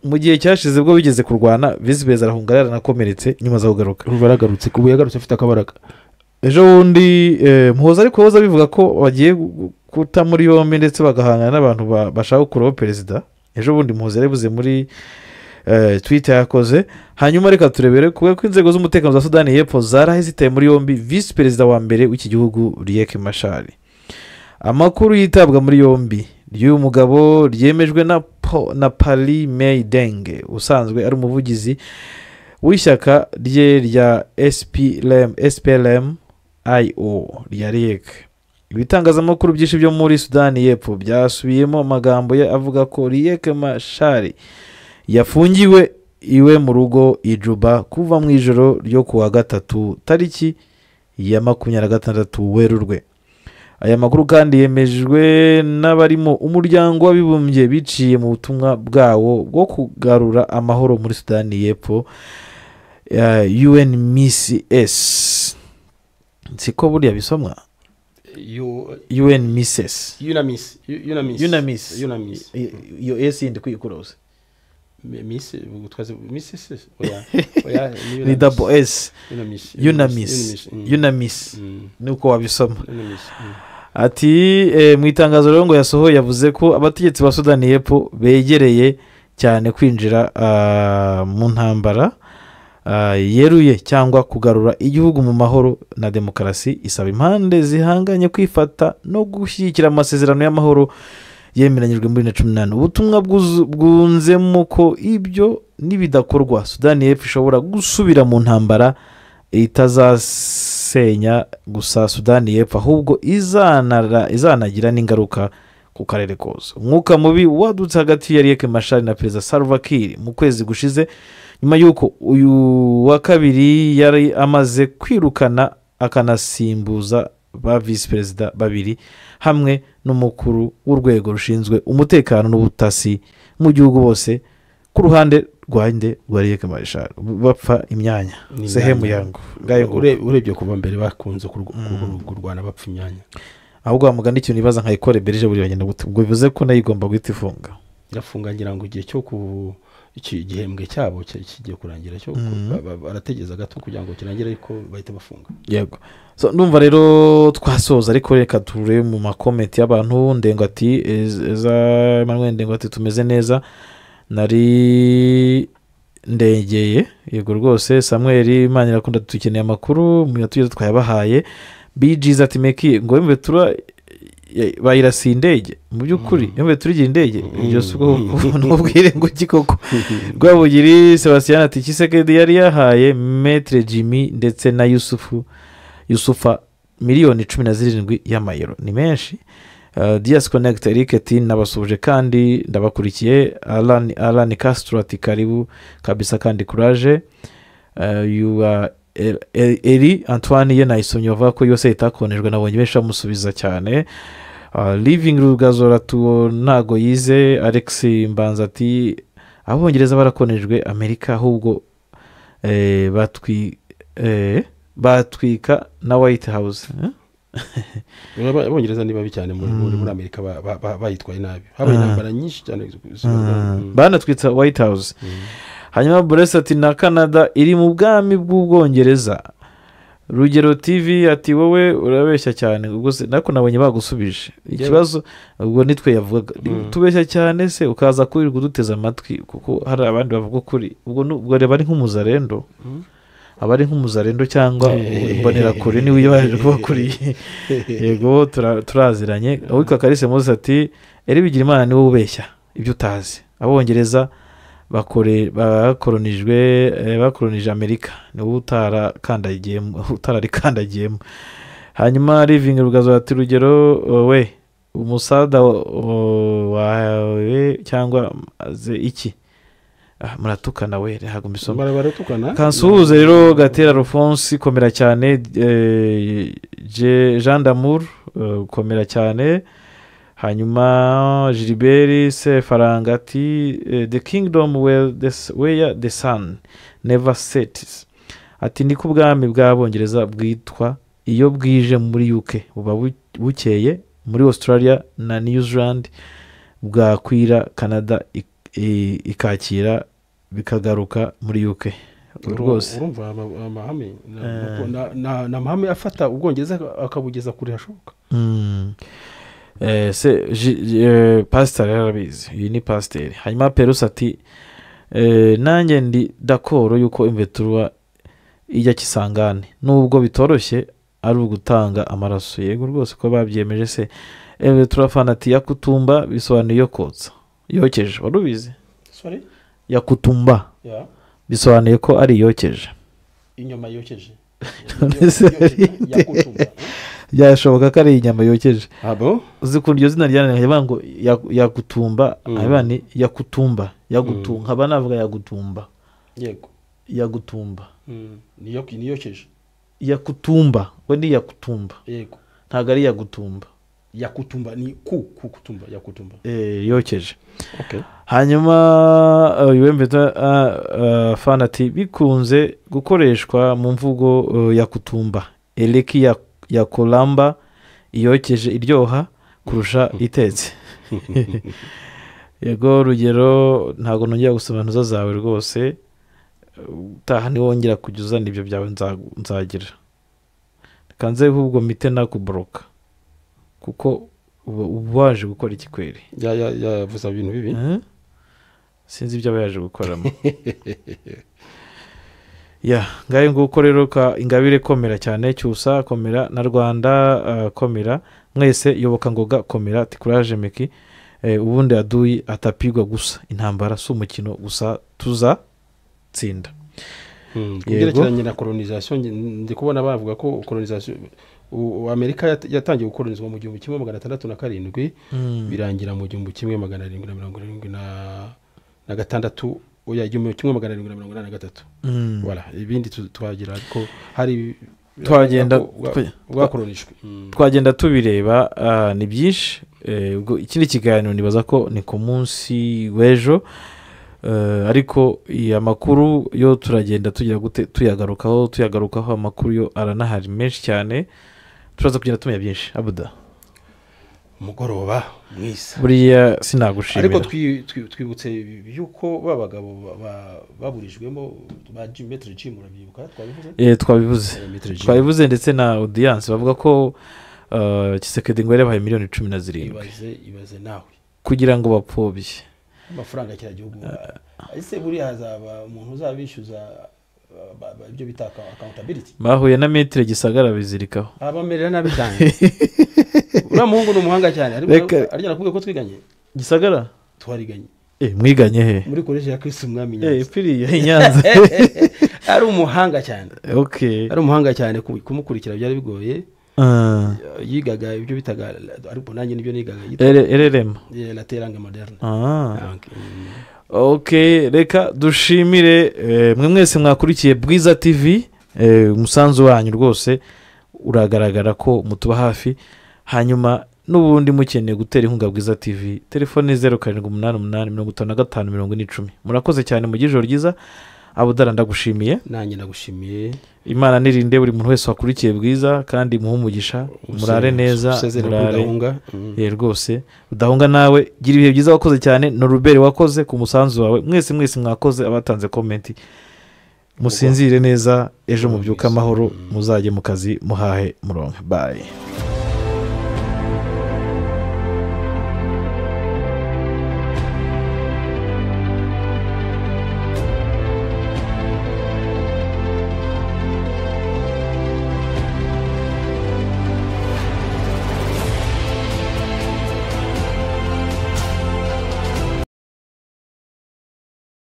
Mu gihe cyashize bwo bigeze kurwana, vice perezida arahunga yaranakomeretse, nyuma aza kugaruka. Urumva yaragarutse, kubu yagarutse afite akabaraga. Ejo bundi Muhoza ariko hoza bivuga ko bagiye kuta muri yombi ndetse bagahangana n'abantu bashaka gukuraho perezida. Ejo bundi Muhoza yarabivuze muri Twitter yakoze. Hanyuma reka turebere kubera ko inzego z'umutekano za Sudani y'Epfo zarahe zitaye muri yombi vice perezida wa mbere w'iki gihugu Riek Machar. Amakuru yitabwa muri yombi Ry'uyu mugabo ryemejwe na Pali May Deng, usanzwe ari umuvugizi w'ishyaka rye rya SPLM IO rya Riek. Ibitangazamakuru byinshi byo muri Sudani y'Epfo byasubiyemo amagambo ye avuga ko Riek Machar yafungiwe iwe mu rugo i Juba kuva mu ijoro ryo kuwa gatatu tariki ya 26 Werurwe. Aya makuru kandi yemejwe n'abarimo umuryango w'abibumbye biciye mu butumwa bwawo bwo kugarura amahoro muri Sudani y'Epfo, UNMISS. Siko buriya bisomwa? UNMISS. UNAMIS. UNAMIS. Iyo S yindi kuyikuroza. Miss Mrs. Oya ni double S. UNAMIS. UNAMIS. Nuko wabisoma. Ati mu itangazo rero ngo yasohoye yavuze ko abategetsi ba Sudani y'Epfo begereye cyane kwinjira mu ntambara yeruye cyangwa kugarura igihugu mu mahoro na demokarasi, isaba impande zihanganye kwifata no gushyigikira amasezerano y'amahoro yemeranyijwe muri 2018. Ubutumwa bwunzemo ko ibyo nibidakorwa Sudani y'Epfo ishobora gusubira mu ntambara itazasenya gusa Sudani y'Epfo, ahubwo izanagira n'ingaruka ku karere kose. Umwuka mubi wadutse hagati ya Riek Machar na Perezida Salva Kiir mu kwezi gushize, nyuma y'uko uyu wa kabiri yari amaze kwirukana akanasimbuza ba visi perezida babiri hamwe n'umukuru w'urwego rushinzwe umutekano n'ubutasi mu gihugu, bose ku ruhande rwande rwa Riek Machar bapfa imyanya. Sehemu yangu ngayo. Urebye kuva mbere bakunze kurwana bapfa imyanya. Ahubwo mugani ikintu nibaza nka Ecole Belge buri bagenda gute, ubwo bivuze ko nayo igomba guhita ifunga. Irafunga ngira ngo igihe cyo ku iki gihembwe cyabo kigiye kurangira cyo barategeza gato kugira ngo kirangire, ariko bahita bafunga. Yego. So ndumva rero twasoza, ariko reka ture mu makomenti y'abantu. Ndengo ati eza Emmanuel Ndengo ati tumeze neza nari ndengeye. Yego rwose. Samuel Imana irakunda tukeneye amakuru mu yatugeze twayabahaye. BGs ati meki ngo mbe tura bayirasi indege mu by'ukuri yumve turigira indege ibyo suko n'ubwire ngo kikoko. Rwabugiri Sebastian ati Kisekedi yari yahaye Maître Jimmy ndetse na Yusufa miliyoni 17 y'amayero ni menshi. Dias Connect Eric ati nabasuje kandi ndabakurikiye. Alan Castro ati karibu kabisa kandi courage. You are Eri Antoine ye nayisomye bavuga ko yose itakonejwe nabonye benshi bamusubiza cyane. Living Rugazora tuwo ntago yize. Alex Mbanza ati abongereza barakonejwe Amerika ahubwo batwika na White House. Abongereza ni babi cyane muri Amerika, bayitwaye nabi, habaye intambara nyinshi cyane banatwitsa White House. Hanyuma Boresi ati na Canada iri mu bwami bw'Ubwongereza. Rugero TV ati wowe urabeshya cyane, ubwo se nako nabonye bagusubije ikibazo, ubwo nitwe yavugaga tubeshya cyane se ukaza kurirwa uduteza amatwi, kuko hari abandi bavuga kuri ubwo reba ari nk'umuzarendo, abari nk'umuzarendo cyangwa imbonera kure niwe yaje kuba kuri. Yego turaziranye. Uwitwa Kalise Moses ati eri bigira Imana niwe ubeshya ibyo utazi, abongereza bakoronijwe bakoronije Amerika niwe utararikandagiyemo. Hanyuma Living Rugazo ati Rugero we umusada wawe cyangwa iki muratukana we ntabwo mbisoma. Baratukana. Kansuhuze rero Gatera Alphonse komera cyane, Jean d'Amour komera cyane. Hanyuma Gilbert Sefaranga ati the kingdom where the sun never sets, ati ni ku bwami bw'Abongereza bwitwa iyo bwije muri UK buba bukeye, muri Australia na New Zealand bwakwira, Canada ikakira bikagaruka muri UK. Rwose urumva amahame na amahame afata Ubwongereza akabugeza kure hashoboka. Se pastor yarabizi, iyi ni pasteur. Hanyuma Perus ati nanjye ndi dakoro yuko imveturwa ijya Kisangane nubwo bitoroshye ari ugutanga amaraso. Yego rwose ko babyemeje se. Turafana ati yakutumba bisobanuye yo kotsa yokeje, wari ubizi? Sorry, yakutumba bisobanuye ko ari yokeje, inyama yokeje. Byashoboka ko ari inyama yokeje. Uzi ukuntu iryo zina ryananiye bavuga ngo yakutumba, ni yakutumba, yagutumba, nkaba navuga yagutumba. Yego, yagutumba ni yokeje. Yakutumba we ni yakutumba. Yego, ntabwo ari yagutumba. Yakutumba ni ku kutumba, yakutumba yokeje. Okay. Hanyuma uwembe fanati bikunze gukoreshwa mu mvugo yakutumba, eleki ya kolamba iyokeje iryoha kurusha itetse. Yego rugero, ntabwo nongera gusoma intuza zawe rwose, utaha niwongera kujya uzana ibyo byawe nzagira kanze ahubwo mite nakuboroka, kuko uba waje gukora iki kweri? Yavuze ibintu bibi, sinzi ibyo aba yaje gukoramo. Ya ngayo nguko rero ka Ingabire komera cyane, Cyusa komera, na Rwanda komera, mwese yoboka ngoga komera, tikuraje meki. Ubundi aduyi atapigwa gusa, intambara si umukino gusa, tuzatsinda. Kubyerekeranye na colonization, ndi kubona bavuga ko colonization Amerika yatangiye gukolonizwa mu 1607 birangira mu 1776, oya 1783. Voilà, ibindi twagira ariko hari twagenda bwakolonijwe, twagenda tubireba ni byinshi. Ikindi kiganiro nibaza ko ni ku munsi w'ejo, ariko amakuru yo turagenda tugira gute tuyagarukaho, amakuru yo aranahari menshi cyane, turaza kugenda tumenya byinshi. Abuda, umugoroba mwiza. Buriya sinagushimira, ariko twibutse yuko babagabo baburijwemo ba Maître Jim, urabyibuka? Twabivuze. Twabivuze ndetse na audience bavuga ko Tshisekedi ngo yabahaye miliyoni 17. Ibaze nawe kugira ngo bapfobye amafaranga ya gihugu. Ese buriya hazaba umuntu uzabishyuza ibyo bita accountability? Bahuye na Maître Gisagara bizirikaho, abamerera nabi cyane. Uriya muhungu ni umuhanga cyane, ariko arya nakubwiye ko twiganye Gisagara, twariganye. Mwiganye he? Muri college ya Kristo Umwami Nyanza. Piriya Nyanza. Ari umuhanga cyane. Okay, ari umuhanga cyane, kumukurikira byari bigoye. Yigaga ibyo bitaga, ariko nanjye nibyo nigaga, LLM, la teranga moderne. Okay, reka dushimire mwe mwese mwakurikiye Bwiza TV, umusanzu wanyu rwose uragaragara ko mutuba hafi. Hanyuma n'ubundi mukeneye gutera inkunga Bwiza TV, telefone 0788 55 4010. Murakoze cyane, mugire ijoro ryiza. Abudara ndagushimiye. Nanjye ndagushimiye. Imana nirinde buri muntu wese wakurikiye Bwiza kandi muhe umugisha, murare neza, murare rwose udahunga. Nawe gira ibihe byiza, wakoze cyane. No Robert wakoze ku musanzu wawe, mwese mwese mwakoze, abatanze comment. Musinzire neza, ejo mubyuka amahoro, muzajye mu kazi muhahe muronke. Bye.